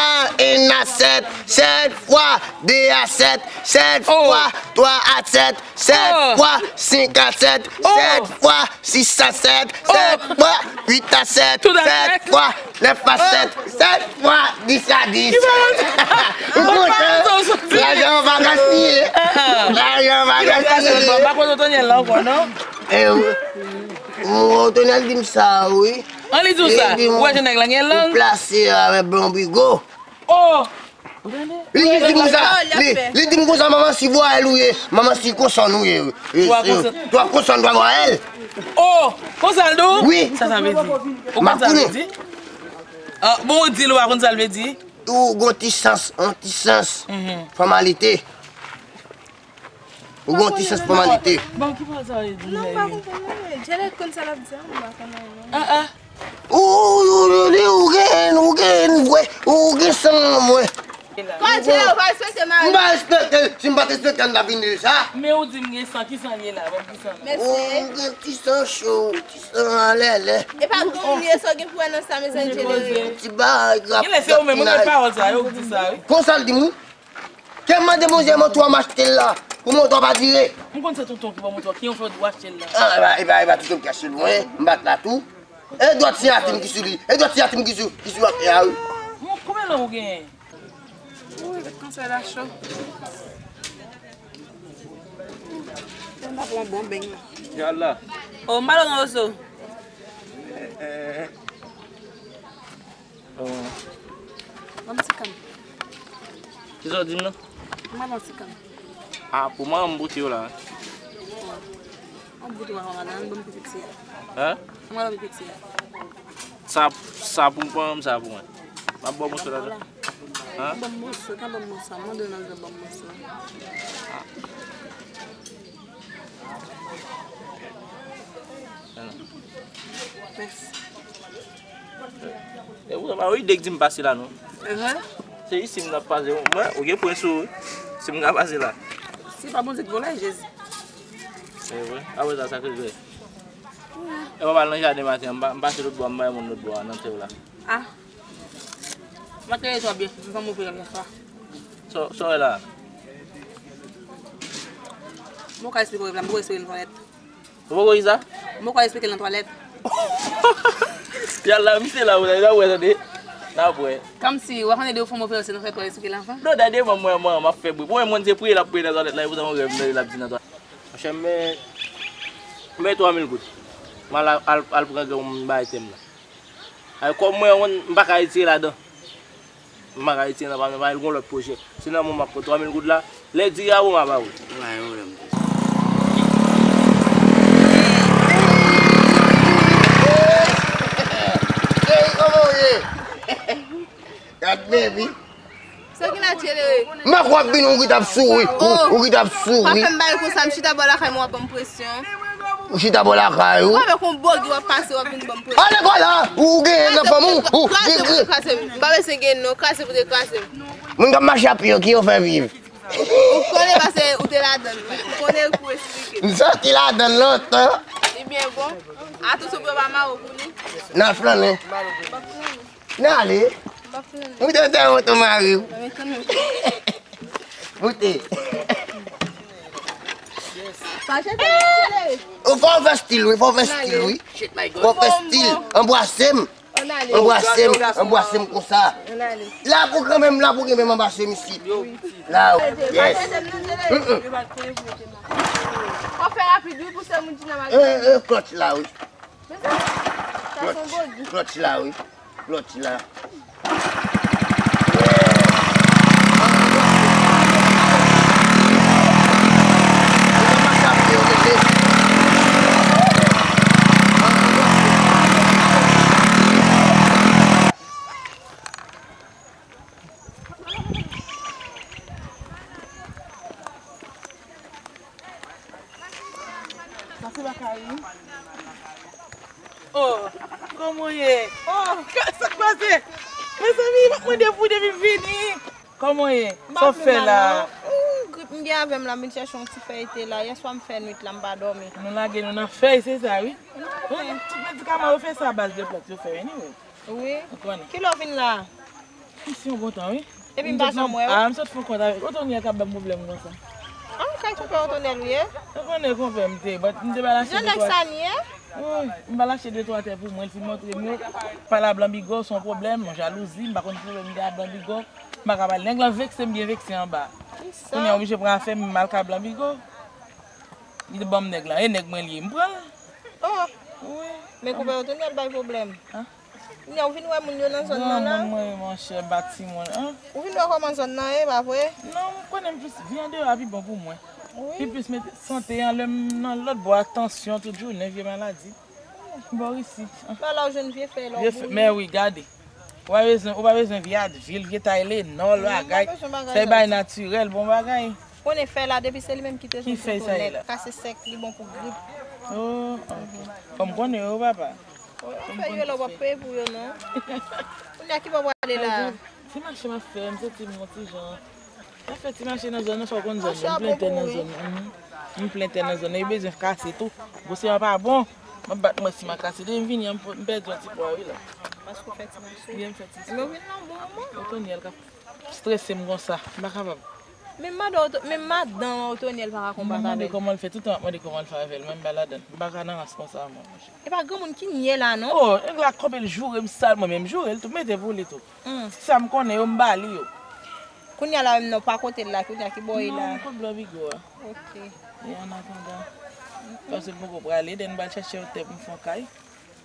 en a sèt, sèt fwa de a sèt, sèt fwa twa a sèt, sèt fwa senk a sèt, sèt fwa sis a sèt, sèt fwa uit a sèt, sèt fwa nèf a sèt, sèt fwa dis a dis. Ou kontan? Lajan an pa gaspiye. Lajan an pa gaspiye. Pa konn Otonyèl la ankò, non? E, Otonyèl di m sa, wi. An li di w sa? Ou wè jan nèg la gen lang? Ou plase avè Blanbigo. Oh! Li di konsa, li, li di m konsa, manman si vwayèl ou ye, manman si konsan nou ye. Twa konsan, twa vwayèl. Oh, konsa l di w? Wi. Sa sa vle di? Ou konn sa l vle di? Ah, bon, ou di l, ou pa konn sa l vle di? Ou gon ti sans, yon ti sans fòmalite. Ou gon ti sans fòmalite. Bon, ki pawòl sa vle di? Non, m pa konprann non, men Djelet konn sa l ap di a, m pa konn anyen. Ah, ah. Ou, ou, ou, ou gen, ou gen vre, ou gen san mwen. Kòdje, ou pa respekte mari m. M pa respekte l, si m pa t respekte l, m t ap vin di l sa. Men ou di m gen san, ki san l ye la, ban m ki san l. Ou gen ti san cho, ti san anlè lè. E pa gon moun ye sa w gen pou wè nan sa, mezanmi, Djelet. Ti bagay grap. Genlè se ou menm, ou gen pawòl sa yo, ou di sa, wi. Konsa l di m, wi. Ke m mande Bondye moto a m achte l la, pou moto a pa dire. M konn se tonton ki ban moto a, ki yon fè ou achte l la? Ah, e pa, e pa, e pa tonton ki achte l, mwen, m bat la tou. E dwat siyati m ki sou li, e dwat siyati m ki sou, ki sou atè a, wi. Mon, konbyen lan ou genyen? Wi, ret konsa la cho. Fè m pa pran bon beny la. Yala. Oh, m pa nan ozo. Ban m ti kann. Kisa w di m nan? Mwen ban m ti kann. Ah, pou mwen, m pote yo la. An bout ou pa ladan, ban m pi piti a. Hein? Mwen ban m pi piti a. Sa, sa pou mwen, sa pou mwen. M ap ba w moso ladan. Hein? Ban m moso, ka ban m moso. Mwen mande w nan ban m moso. Ah. Mèsi. E ou pa ide k di m pase la non. Se isi m ap pase. Mwen, ou gen pwen sou ou. Si m ka pase la. Si pa Bondye k voye, Jezi. E vre. Apre sa, sa k rive. E pa pral nan jaden maten an, m pa, m pase lòt bò, m bay moun lòt bò a, nan tè w la. Ah. M pa trete w byen, m pa move lòt fwa. Sa, sa w wè la? Mwen ka esplike w, m poko esplike l twalèt. Ou poko ki sa? Mwen ka esplike l nan twalèt. Yala, misye la, w ap wè, tande. N ap wè. Kòmsi, w ap tande de yon fò move, se nan fè twalèt esplike l anvan. Non, tande, mwen, mwen, mwen, m ap fè bri. Mwen, mwen, se priye l ap priye nan twalèt la, e poutan mwen wè, m tande l ap di nan twalèt. Monchè, men, men twa mil goud. M al, al, al pran granmoun bay tè m la. Ay, kòb mwen, mwen, m pa ka retire ladan. M pa ka retire nan pa m, pa l gon lòt pwojè. Se nan men w m ap pran twa mil goud la. Lè di a bon, m a ba ou. Pa gen pwoblèm. Cheri, kòman w ye? Gad men, wi. Sa ki la tchelere? M pa kwè w ap vin, ou ki t ap souri. Ou, ou ki t ap souri. Pa fè m bagay konsa, m chita bò lakay mwen, w ap ban m presyon. Ou chita bò lakay ou. Ou avèk yon bògi w ap pase, w ap vin ban m presyon. Ale kò la, ou genyen nan fanm ou. Kraze pou te kraze m. M pa bezwen genyen non, kraze pou te kraze m. Moun k ap mache a pye yo, ki yo fè viv? Ou konnen paske ou te ladan l. Ou konnen pou esplike. M soti ladan l lontan. Li byen bon. Atansyon pou yo pa mare w pou li. N a flannen. N ale. Moute, moute, moute, mari w. Moute. Ou fò w fè stil, wi, fò w fè stil, wi. Fò w fè stil. Anbwase m. Anbwase m, anbwase m konsa. La pou kanmenm, la pou kanmenm anbwase m isi. La, yes. Fò fè rapid, wi, pou se moun ki nan mache. E, e, klòtch la, wi. Klòtch, klòtch la, wi. Klòtch la. Sa se lakay ou? Oh, kòman w ye? Oh, sa k pase? Mezanmi, m ap mande pou w depi m vini. Kòman w ye? Sa w fè la? Ou, grip m gen avè m la, m vin chèche yon ti fèy te la. Yèswa m fè nwit la, m pa dòmi. Nou lage nou nan fèy, se sa, wi. Tout medikaman yo fè sa a baz de plant yo fè, anyway. Wi. Kilè w vin la? Misye yon bon tan, wi. Epi m pa janm wè w. Ah, m sot fè kont avèk Otonèl k ap ban m pwoblèm konsa. Ah, kay konpè Otonèl ou ye? Ou konnen konpè m te, but m te ba l achte de twa. Jan nèg sa n ye? Wi, m ba l achte de twa tè pou mwen, li fin montre m yo. Pale a Blan Bigo, se yon pwoblèm, yon jalouzi, m pa konn ki pwoblèm m gen a Blan Bigo. M pa ka pale. Nèg lan vekse m, byen vekse anba. Kounye a oblije pran afè m, m al ka Blan Bigo. Li te ban m nèg lan, e nèg mwen li ye, m pran l. Oh. Wi. Men konpè Otonèl bay pwoblèm. An? Kounye a ou vin wè moun yo nan zòn nan la? Granmoun mwen, monchè, ba timoun, an? Ou vin wè kòman zòn nan ye, pa vre? Non, m konnen m plis vin andeyò a pi bon pou mwen. Wi. Pi plis mete sante an, lè m nan lòt bò a, tansyon, tout jounen, vye maladi. Bò isit. Lè w la ou jwenn vye fèy la, ou boule. Men wi, gade. Ou pa bezwen, ou pa bezwen vye Advil, vye Tylenol, bagay. Fèy bay natirèl, bon bagay. Konnen fèy la, depi se li menm ki te jwenn tout onèt, kase sèk, li bon pou grip. Oh, ok. Fò m konnen yo, papa. Fèy yo la, w ap peye pou yo, non. Kounye a ki bò w prale la? Ti mache m ap fè, m santi m yon ti jan. Sa fè ti mache nan zòn nan, fò w konn zòn nan. M plen tè nan zòn nan. M plen tè nan zòn nan. Yo bezwen kase tou. Gwo seman pa bon. M ap bat mwen si m a kase. Depi m vini an, m pèdi yon ti pwa, wi, la. Paske w fè ti mache. Wi, m fè ti. Men w vin nan bon moman. Otonyèl k ap strese m konsa. M pa kapab. Men madan Oto-, men madan Otonyèl pa ka konbat avè l. M ap mande kòman l fè. Tout tan m ap mande kòman l fè avè l. Mwen, m pa ladan l. M pa ka nan rans konsa, mwen, monchè. E pa granmoun ki nye la, non. Oh, nèg la konbyen l joure m sal, mwen menm joure l tou, mete pou li tou. Ti sa m konnen yo, m ba li yo. Kounye a la menm nan, w pa kote l la, kounye a ki bò w ye la? Non, m kot Blan Bigo a. Ok. E an atandan. Paske m poko prale, dèn m pral chèche yon tè pou m fè yon kay.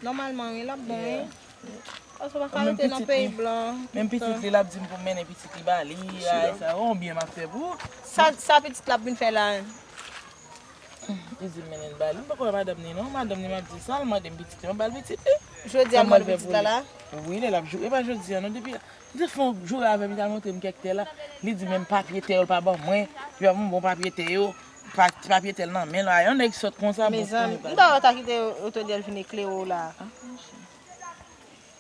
Nòmalman, wi, l ap bon, wi. Paske w pa ka rete nan peyi blan. Menm pitit li, l ap di m pou m mennen pitit li ba li, ay, sa, yon byen m ap fè pou ou. Sa, sa pitit la ap vin fè la? Li di m mennen l ba li. M poko wè madanm ni non. Madanm ni m ap di sa, l mande m pitit li, m ap ba l pitit li. Jodi a l mande pitit la la? Wi, lè l ap joure. E pa jodi a non, depi m te fè yon joure avè l, li t al montre m kèk tè la. Li di menm papye tè yo l pa ban mwen. Li pa ban m bon papye tè yo. Pa, papye tè l nan men l. A, yon nèg sòt konsa, bon. Mezanmi, m ta wè w ta kite Otonyèl vin eklere w la.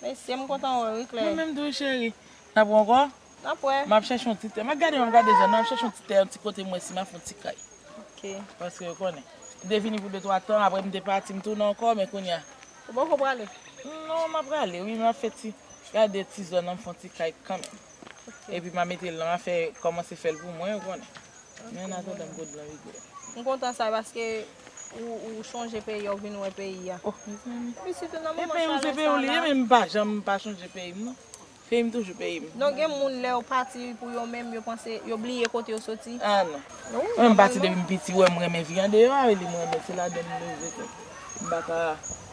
Mesye, m kontan wè w wi, Klè. Mwen menm tou, cheri. N ap wè ankò? N ap wè. M ap chèche yon ti tè. M ap gade, m ap gade zòn nan, m ap chèche yon ti tè, yon ti kote mwen si m ap fè yon ti kay. Ok. Paske w konnen. M te vini pou de twa tan, apre m te pati, m tounen ankò, men kounye a. Ou poko prale? Non, m ap prale, wi, m ap fè ti, gade ti zòn nan, m fè yon ti kay kanmenm. Ok. Epi m a mete l nan, m a fè, kòmanse fè l pou mwen, ou konnen. Men an atandan m kot Blan Bigo. M kontan sa paske ou, ou chonje peyi a, ou vin wè peyi a. Oh, mezanmi. Wi, sitou nan moman chalè sa la. E peyi w se peyi w li ye, men m pa janm pa chonje peyi m, non. Peyi m toujou peyi m. Non, gen moun lè yo pati pou yo menm, yo panse, yo bliye kote yo soti. Ah, non. Mwen m pati depi m piti, wè m renmen vi andeyò a, li m renmen, se ladan m leve tou. M pa ka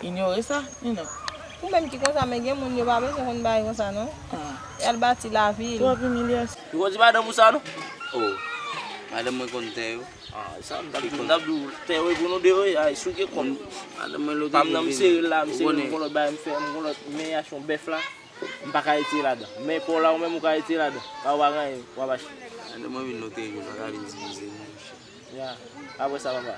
inyore sa, men non. Ou menm ki konsa, men gen moun yo pa bezwen konn bagay konsa, non. Ah. Y al bati lavi l. Twòp imilyasyon. Ou konn di madanm ou sa, non? Oh, madanm mwen konn tè yo. Ah, sa m t ap di w, m t ap di w, tè yo pou nou de, wi, ay, si w gen kòb. Madanm mwen lòt. Pa m nan, m sere l la, m sere l, m gon lòt bagay m fè, m gon lòt, men achte yon bèf la. M pa ka retire ladan. Men pa w la, ou menm ou ka retire ladan. Pa w pa gen anyen, w ap achte. Madanm mwen vin lote jou, pa ka vin divize nou, monchè. Ya. Apre sa, papa.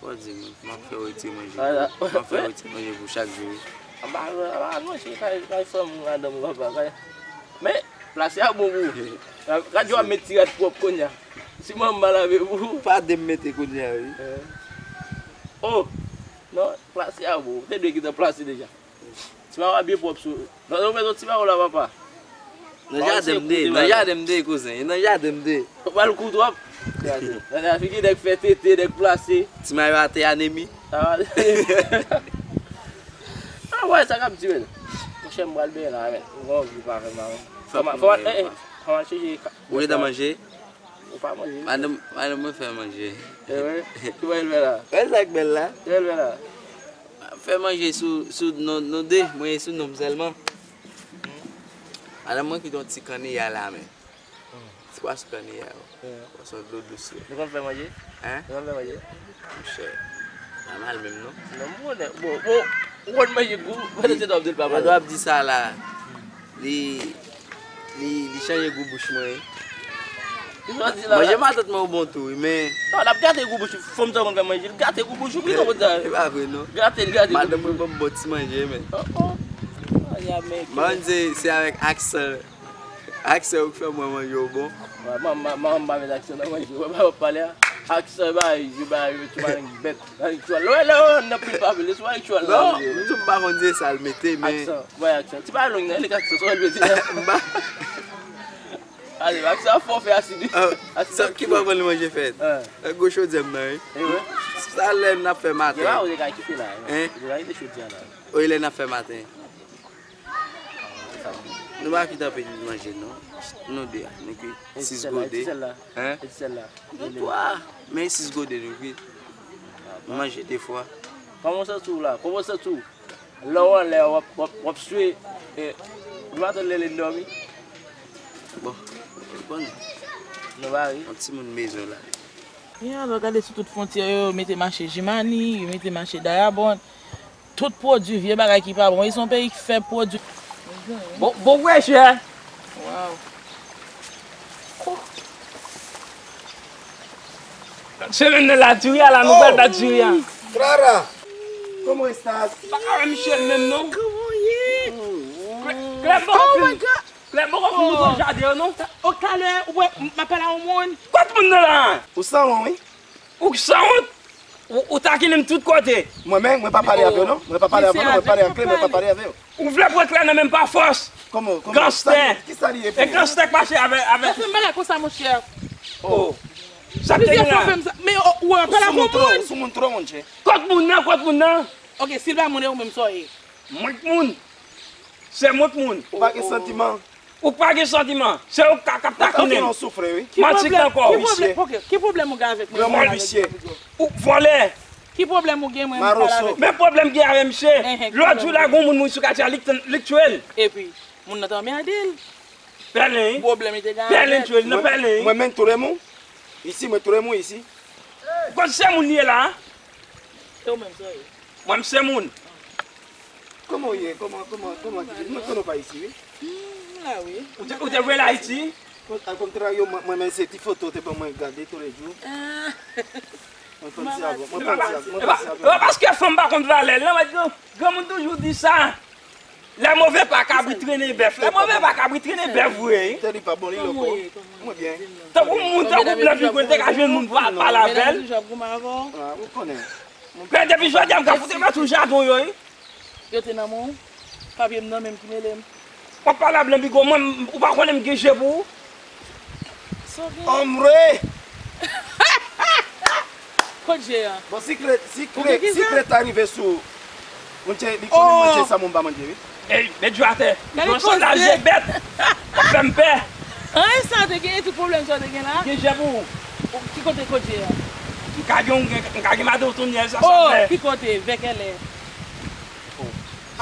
Fò w di m, m ap fè w retire manje. M ap fè w retire manje pou chak jou, wi. Anba, anba, non, se kay, kay fanm ou madanm ou, papa, kay. Men, plase a bon pou ou. Gad jan w ap met ti rad pwòp kounye a. Si manman m pa lave pou ou. Pa de m mete kounye a, wi. Oh! Non, plase a bon. Ou te dwe gentan plase deja. Ti mayo a byen pwòp sou. Nan, ou met yon ti mayo la, papa. Nan jaden m de, nan jaden m de, kouzen. E nan jaden m de. Ou pral kou twòp. Gade. Gade figi nèg fè tete, nèg plase. Ti mayo atè anemi. Ah, ah, wè, sa k ap di, men. Monchè, m pral benyen la, men. M gon anvi pa fè mal. Fò m, fò m, eh, eh, fò m al chèche. Ou gentan manje? Ou pa manje. Madanm, madanm mwen fè manje. E vre? Ki bagay l fè la? Wè sa k bèl la? Ki bagay l fè la? Fè manje sou, sou non, nou de, mwen sou non m sèlman. Madanm mwen kite yon ti kanniya la, men. Ti pwason kanniya yo. Pwason dlo dous yo. Nou konn fè manje? Hein? Nou konn fè manje? Monchè, pa mal menm, non? Non, m konnen. Bon, bon, ou konn manje gou, pandan se ta w ap di l pa mal. Pandan w ap di sa la, li, li, li chanje gou bouch mwen, wi. Kisa w di la? Manje matant mwen yo bon tou, wi, men. Non, l ap gate gou bouch ou. Fanm sa konn fè manje, l gate gou bouch ou, kisa w konn sa? E pa vre, non. Gate, l gate gou bouch ou. Madanm mwen ban m bon ti manje, men. Oh, oh. Ay, amèk. Mwen se, se avèk aksan. Aksan yo k fè mwen manje yo bon. Wè, manman, manman m pa met aksan nan manje. Wè, pa w ap pale a. Aksan, ba, yo, ba, yo, tchwa nèg bèt. Lè, lè, nan pil pa pil, se pa tchwa la. Non, m di w m pa konn se sa l mete, men. Aksan, bay aksan. Ti pa long nan, li k aksan, sa w mete a. M pa. Ale, aksan fò fè asid, wi. Ah, asid sa, ki bò l manje fèt? Ah. Gwo chodyè m nan, wi. E vre? Sa lè n ap fè maten. Gen pa ou te ka kite la, non. Hein? Ou te ka kite chodyè la. Wi, lè n ap fè maten. Nou pa kwit anpil manje, non. Nou de a, nou kwit sis gode. Hein? Nou twa, men sis gode nou kwit. Nou manje de fwa. Kòman w santi w la? Kòman w santi w? Lè w anlè, w ap, w ap, w ap swe. E, ou pa tann Lele dòmi? Bon, ou konnen. Nou pa ri. Yon timoun bezwen la. E alò, gade sou tout fwontyè yo, yo mete mache Jimani, yo mete mache Dayabòn. Tout pwodui, vye bagay ki pa bon. E se yon peyi ki fè pwodui. Bon, bon wè, chè. Waw. Se menm nan la diri a la, nou pral bat diri a. Clara, ¿cómo estás? Pa ka wè Michel menm non. Kòman w ye? Klè, Klè, bon, Oh my God! Klè, bon, konprann nou jaden yo non. O, talè, ou wè, m ap pale a yon moun. Kot moun nan la? Ou sanwont, wi. Ou sanwont? Ou, ou takinen m tout kote. Mwen menm, mwen pa pale avè w non. Mwen pa pale avè w non. Mwen pale anglè, mwen pa pale avè w. Ou vle pran Klè nan men m pa fòs. Kòman, kòman? Ganstè. Kisa li ye pou ou? E ganstè k mache avè, avè. Sa fè m pale konsa, monchè. Oh. Sa k te gen la? Plizyè fwa fè m sa. Men, oh, ou wè, pale ak yon moun. Ou sou moun twò, monchè. Kot moun nan, kot moun nan? Ok, si l pa moun, e ou menm sa w ye? Mwen k moun. Se mwen k moun. Ou pa gen santiman. Ou pa gen santiman. Se ou k ka, k ap takinen. Ou soufri, wi. Manti k nan kò w. Ki pwoblèm, ok, ki pwoblèm ou gen avèk mwen? Granmoun visye. Ou vòlè. Ki pwoblèm ou gen mwen pale avèk ou? Men pwoblèm gen avè misye. Lòt jou la, gon moun mouri sou katye a, li k, li k tchwe l. Epi, moun nan te anmède l. Pèlen, wi. Pwoblèm li te gen avè l. Pèlen tchwe l, nan pèlen, wi. Mwen menm, tou le moun. Isi, mwen, tou le moun, isi. Kot se moun li ye la? E ou menm, sa w ye? Mwen, m se moun. Kòman w ye? Kòman, kòman, kòman ki, mwen konnen w pa isi, wi. Hmm, m la, wi. Ou te, ou te vle l Ayiti? Al kontraryo, mwen, mwen menm se ti foto w te ban mwen gade toulejou. Ah. Mwen panse avè w, mwen panse avè w, mwen panse avè w. E pa, e pa paske fanm pa konn valè l, non, mwen di nou, granmoun toujou di sa. Lè move pa kabrit trennen bèf, lè move pa kabrit trennen bèf vre, wi. Tèt li pa bon, li loko. Mwen byen. Tankou moun, tankou Blan Pigo, li te ka jwenn moun pou al pale avè l. Ah, ou konnen. Mwen konnen. Men depi jodi a, m ka fout mèt sou jaden w yo, wi. Yo te nan men w. Papye m nan men m ki mele m. W ap pale a Blan Pigo, mwen, ou pa konnen m gen je pou ou? Sa w gen? Ombre! Kot je a? Bon, si Klè, si Klè, si Klè ta rive sou ou, mwen te, li konnen manje sa moun pa manje, wi. Ey, met je atè. Gade koze. Yon sandal je bèt. W ap fè m pè. Anyen sa te gen, tout pwoblèm sa w te gen la? Gen je pou ou. Ki kote kot je a? M ka gen, m ka gen madanm w tonnyè, sa, sa fè. Oh, ki kote? Vè kèlè?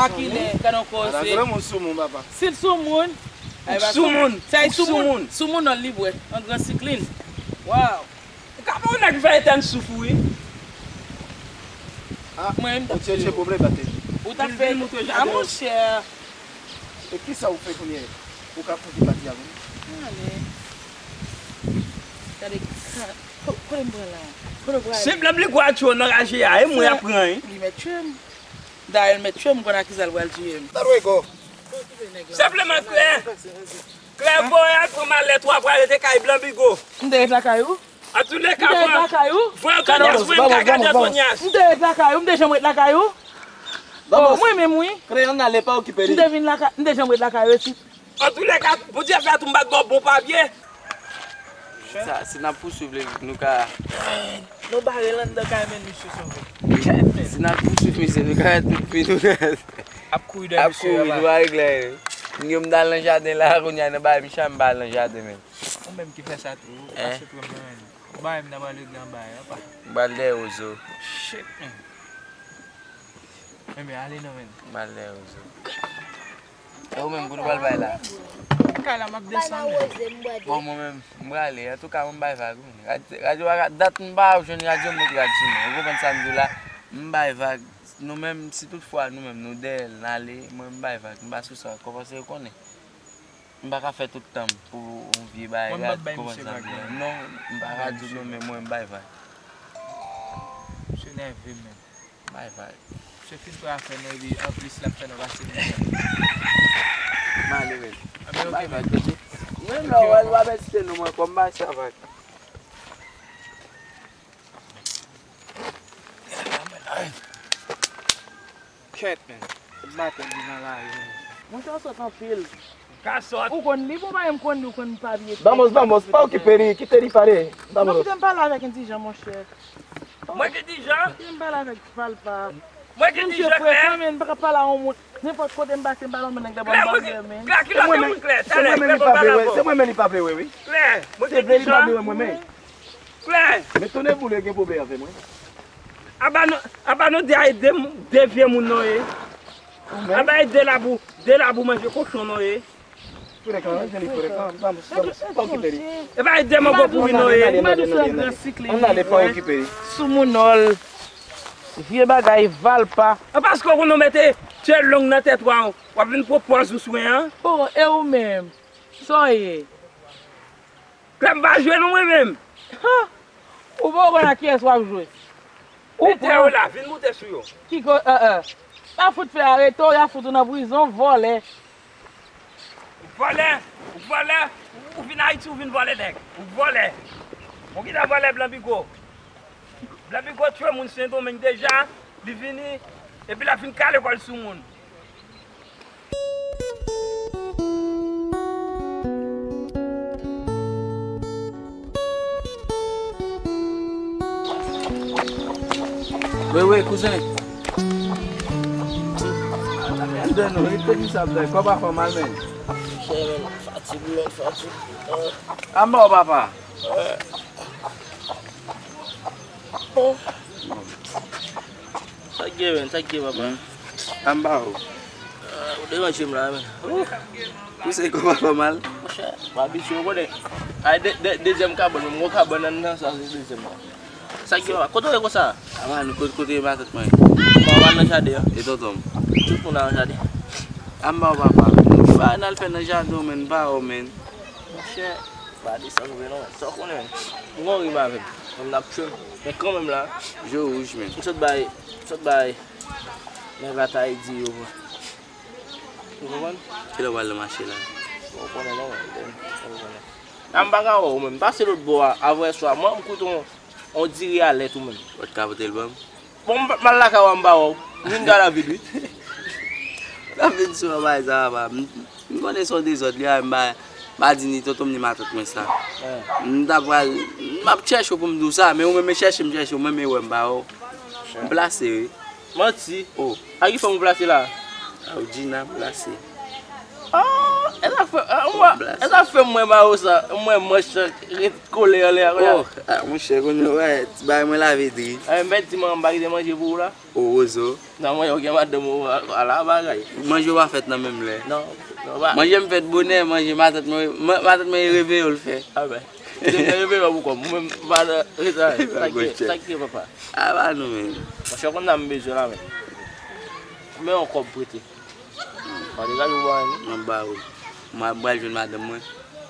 Akilè, gade yon koze. Ala granmoun soumoun, papa. Si l soumoun, ou soumoun, sa e soumoun, soumoun nan li bwè, an gran siklin. Waw. Ou ka pa yon nèg vè etèn souf ou, wi. Ah, mwen menm, ou tchèche pwoblèm, bate. Ou ta fè, ah, monchè. E kisa ou fè kounye a? Ou ka koute pati a, wi. Ale. Gade, ka, ko-, kote m pran la? Kote w prale? Se blan bli gwa tchou nan raje a, e mwen y ap pran, wi. Li mèt tchwe m. Dayè, l mèt tchwe m, m konn a kisa l pral tiye m. Darwego. Senpleman, Klè. Klè voye al pran malèt ou, w ap rete kay Blan Bigo. M te ret lakay ou? Antouleka, m te ret lakay ou? Voye Antonyas, mwen, m ka gade Antonyas. M te ret lakay ou, m te janm ret lakay ou? Oh, mwen menm, wi. Kreyon ale, pa okipe li. M te vin lakay, m te janm ret lakay ou, wi. Antouleka, Bondye fè tou m bat bò bon papye. Sa, si n ap pouswiv li, nou ka. Nou bare l anndan kay, men misye sove. Si n ap pouswiv misye, nou ka tout fi, nou ka. Ap kouri dèyè misye, nou pa regle anyen. M gen m t al nan jaden la, kounye a nan bagay misye a, m pa al nan jaden, men. Ou menm ki fè sa tou, ou pase twò nan men. Ou bay m nan pral regle anba a, pa. M pral dèyè Ozo. Shit, man. Enben, ale non, men. M pral dèyè Ozo. E ou menm, kote w pral bay la? Kay la, m ap desann. Bon, mwen menm, m prale. Antouka, mwen m bay vag, wi. Rad-, radyo a, dat m pa jwenn radyo, m met rad sou mwen. Ou konprann sa m di w la? M bay vag. Nou menm, si toutfwa nou menm, nou dèyè l, n ale, mwen m bay vag. M pa sou sa ankò, paske ou konnen. M pa ka fè tout tan m pou yon vye bagay rad, ou konprann sa m di w la? Non, m pa ka di w non, men mwen m bay vag. Misye nève, men. Bay vag. Se fin fè afè nou, epi anplis l ap fè nou pase mizè. M ale, men. Bay vag, mesye. Mwen menm, lè w wè l, w ap ezite non mwen, kòm m bay sa vag. Kèt, men. Maten li nan lari, men. Monchè, w sòt anpil. Ka sòt. Ou konn li, bon, pa menm konn li, ou konn papye. Vamos, vamos, pa okipe li, kite li pale. Vamos. Non, kite m pale avèk Indijan, monchè. Mwen ki Dijan? Kite m pale avèk Palpa. Mwen ki Dijan, Klè? Monchè, frè, men, m pa ka pale a yon moun. Nenpòt kote m pase, m pale a yon moun nèg la, bon, m pa vle, men. Klè, ki lòt moun, Klè? Talè, Klè, bon, pale avè w. Se mwen menm li pa vle wè, wi. Klè, mwen ki Dijan? Klè. Men tonnè boule gen pwoblèm avè mwen. Aba nou, aba nou de, de, de vye moun nou ye. A bay de la pou, de la pou manje kochon non ye. Frekan, jan li frekan. Ban m, ban m, ban m, pa okipe li. E bay de mango pouri non ye. Ann ale, ann ale, ann ale, ann ale, ann ale, pa okipe li. Soumounòl. Vye bagay valpa. An paske w konn ou mete tyèl long nan tèt ou a, w ap vin pran pòz ou swen an. Oh, e ou menm? Sa w ye? Klèb pa jwe non mwen menm. Ha! Ou poko konn ak kiyès w ap jwe. Ou pran yo la, vin moute sou yo. Ki ko, eh, eh. Pa fout fè arete w, y a fout ou nan prizon, vòlè. Ou vòlè, ou vòlè, ou vin Ayiti, ou vin vòlè nèg. Ou vòlè. Ou gentan vòlè blan bigo. Blan bigo tchwe moun Sendomeng deja, li vini, epi l ap vin kale kò l sou moun. Wi, wi, kouzen. Andan nou, wi, peyi sa, blan, kò pa fè mal, men. Chè, men, fatig, men, fatig. Ah. Anba w, papa. Sa k gen, men? Sa k gen, papa? Anba w. Ah, ou deranje m la, men. Ou se kò pa fè mal. Monchè, m abitye, ou konnen. Ay, de, de, dezyèm kabann, mwen, mwen kabann nan, nan, sa se dezyèm la. Sa k gen, papa? Kote w ye konsa? Apa, nou kote, kote matant mwen? Bon, w al nan jaden an. E tonton m? Tout moun al nan jaden. Anba w, papa. Ki bagay n al fè nan jaden w, men, pa w, men. Monchè, pa desann vre non. Sa w konnen, men. M gon rim avè m. Mwen m ap tchwe m. Men kanmenm la. Je w wouj, men. M sot bay, m sot bay. Nèg la ta di yo, bro. Ou konprann? Kilè w pral nan mache la? Ou konnen non, men. Ou konnen. La m pa ka wè w, men. M pase lòt bò a, avè swa. Mwen, m koute yon, yon diri a lèt ou menm. Ou t ka pote l ban m? Bon, m, m al lakay ou a, m pa wè w. M vin gade vide, wi. N ap vin sou yon bagay sa, papa. M, m konnen se yon dezòd li a, m pa, m pa di ni tonton m ni matant mwen sa. M ta pral, m ap chèche w pou m di w sa, men ou menm e chèche m chèche, ou menm e wè m pa wè w. M plase, wi. Manti. Oh. A ki fanm ou plase la? A, ou Gina, m plase. Ah, e sa fè, ah, mwen, e sa fè mwen ba ou sa, mwen manch ret kole anlè a, kounye a. Oh, ah, monchè, kounye a, wè, ti bagay mwen lave dri. Eh, m pèdi manman m pa kite manje pou ou la. Oh, Wozo. Nan mwen, ou gen madanm ou, ala bagay. Manje w pa fèt nan menm lè. Non, non, pa. Manje m fèt bonè, manje matant mwen, ma-, matant mwen e reveye w l fè. Ah ben. Se mwen reveye w pou kò m, mwen m pa nan retay. Sa k gen, sa k gen, papa? A pa nou menm. Monchè, konn sa m bezwen la, men. Men yon kòb prete. Pa degaje w ba mwen. M ap ba ou l. Mwen ap pral jwenn madanm mwen.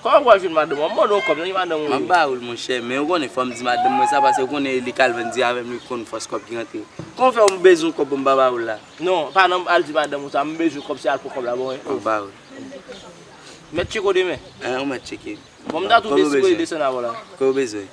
Kòman w pral jwenn madanm ou? M mande w kòb, nan ki madanm ou ye? M ap ba ou l, monchè, men ou konnen fò m di madanm mwen sa, paske ou konnen li Calvin di avè m, li konn fòs kòb ki rantre. Kòman w fè ou bezwen yon kòb pou m pa ba ou l la? Non, pa nan al di madanm ou sa, m bezwen kòb, se al pran kòb la, bon, wi. M ap ba ou l. Mèt tcheke w demen. An, ou mèt tcheke m. Bon, m ta tou deside desann avè w la. Kòman w bezwen?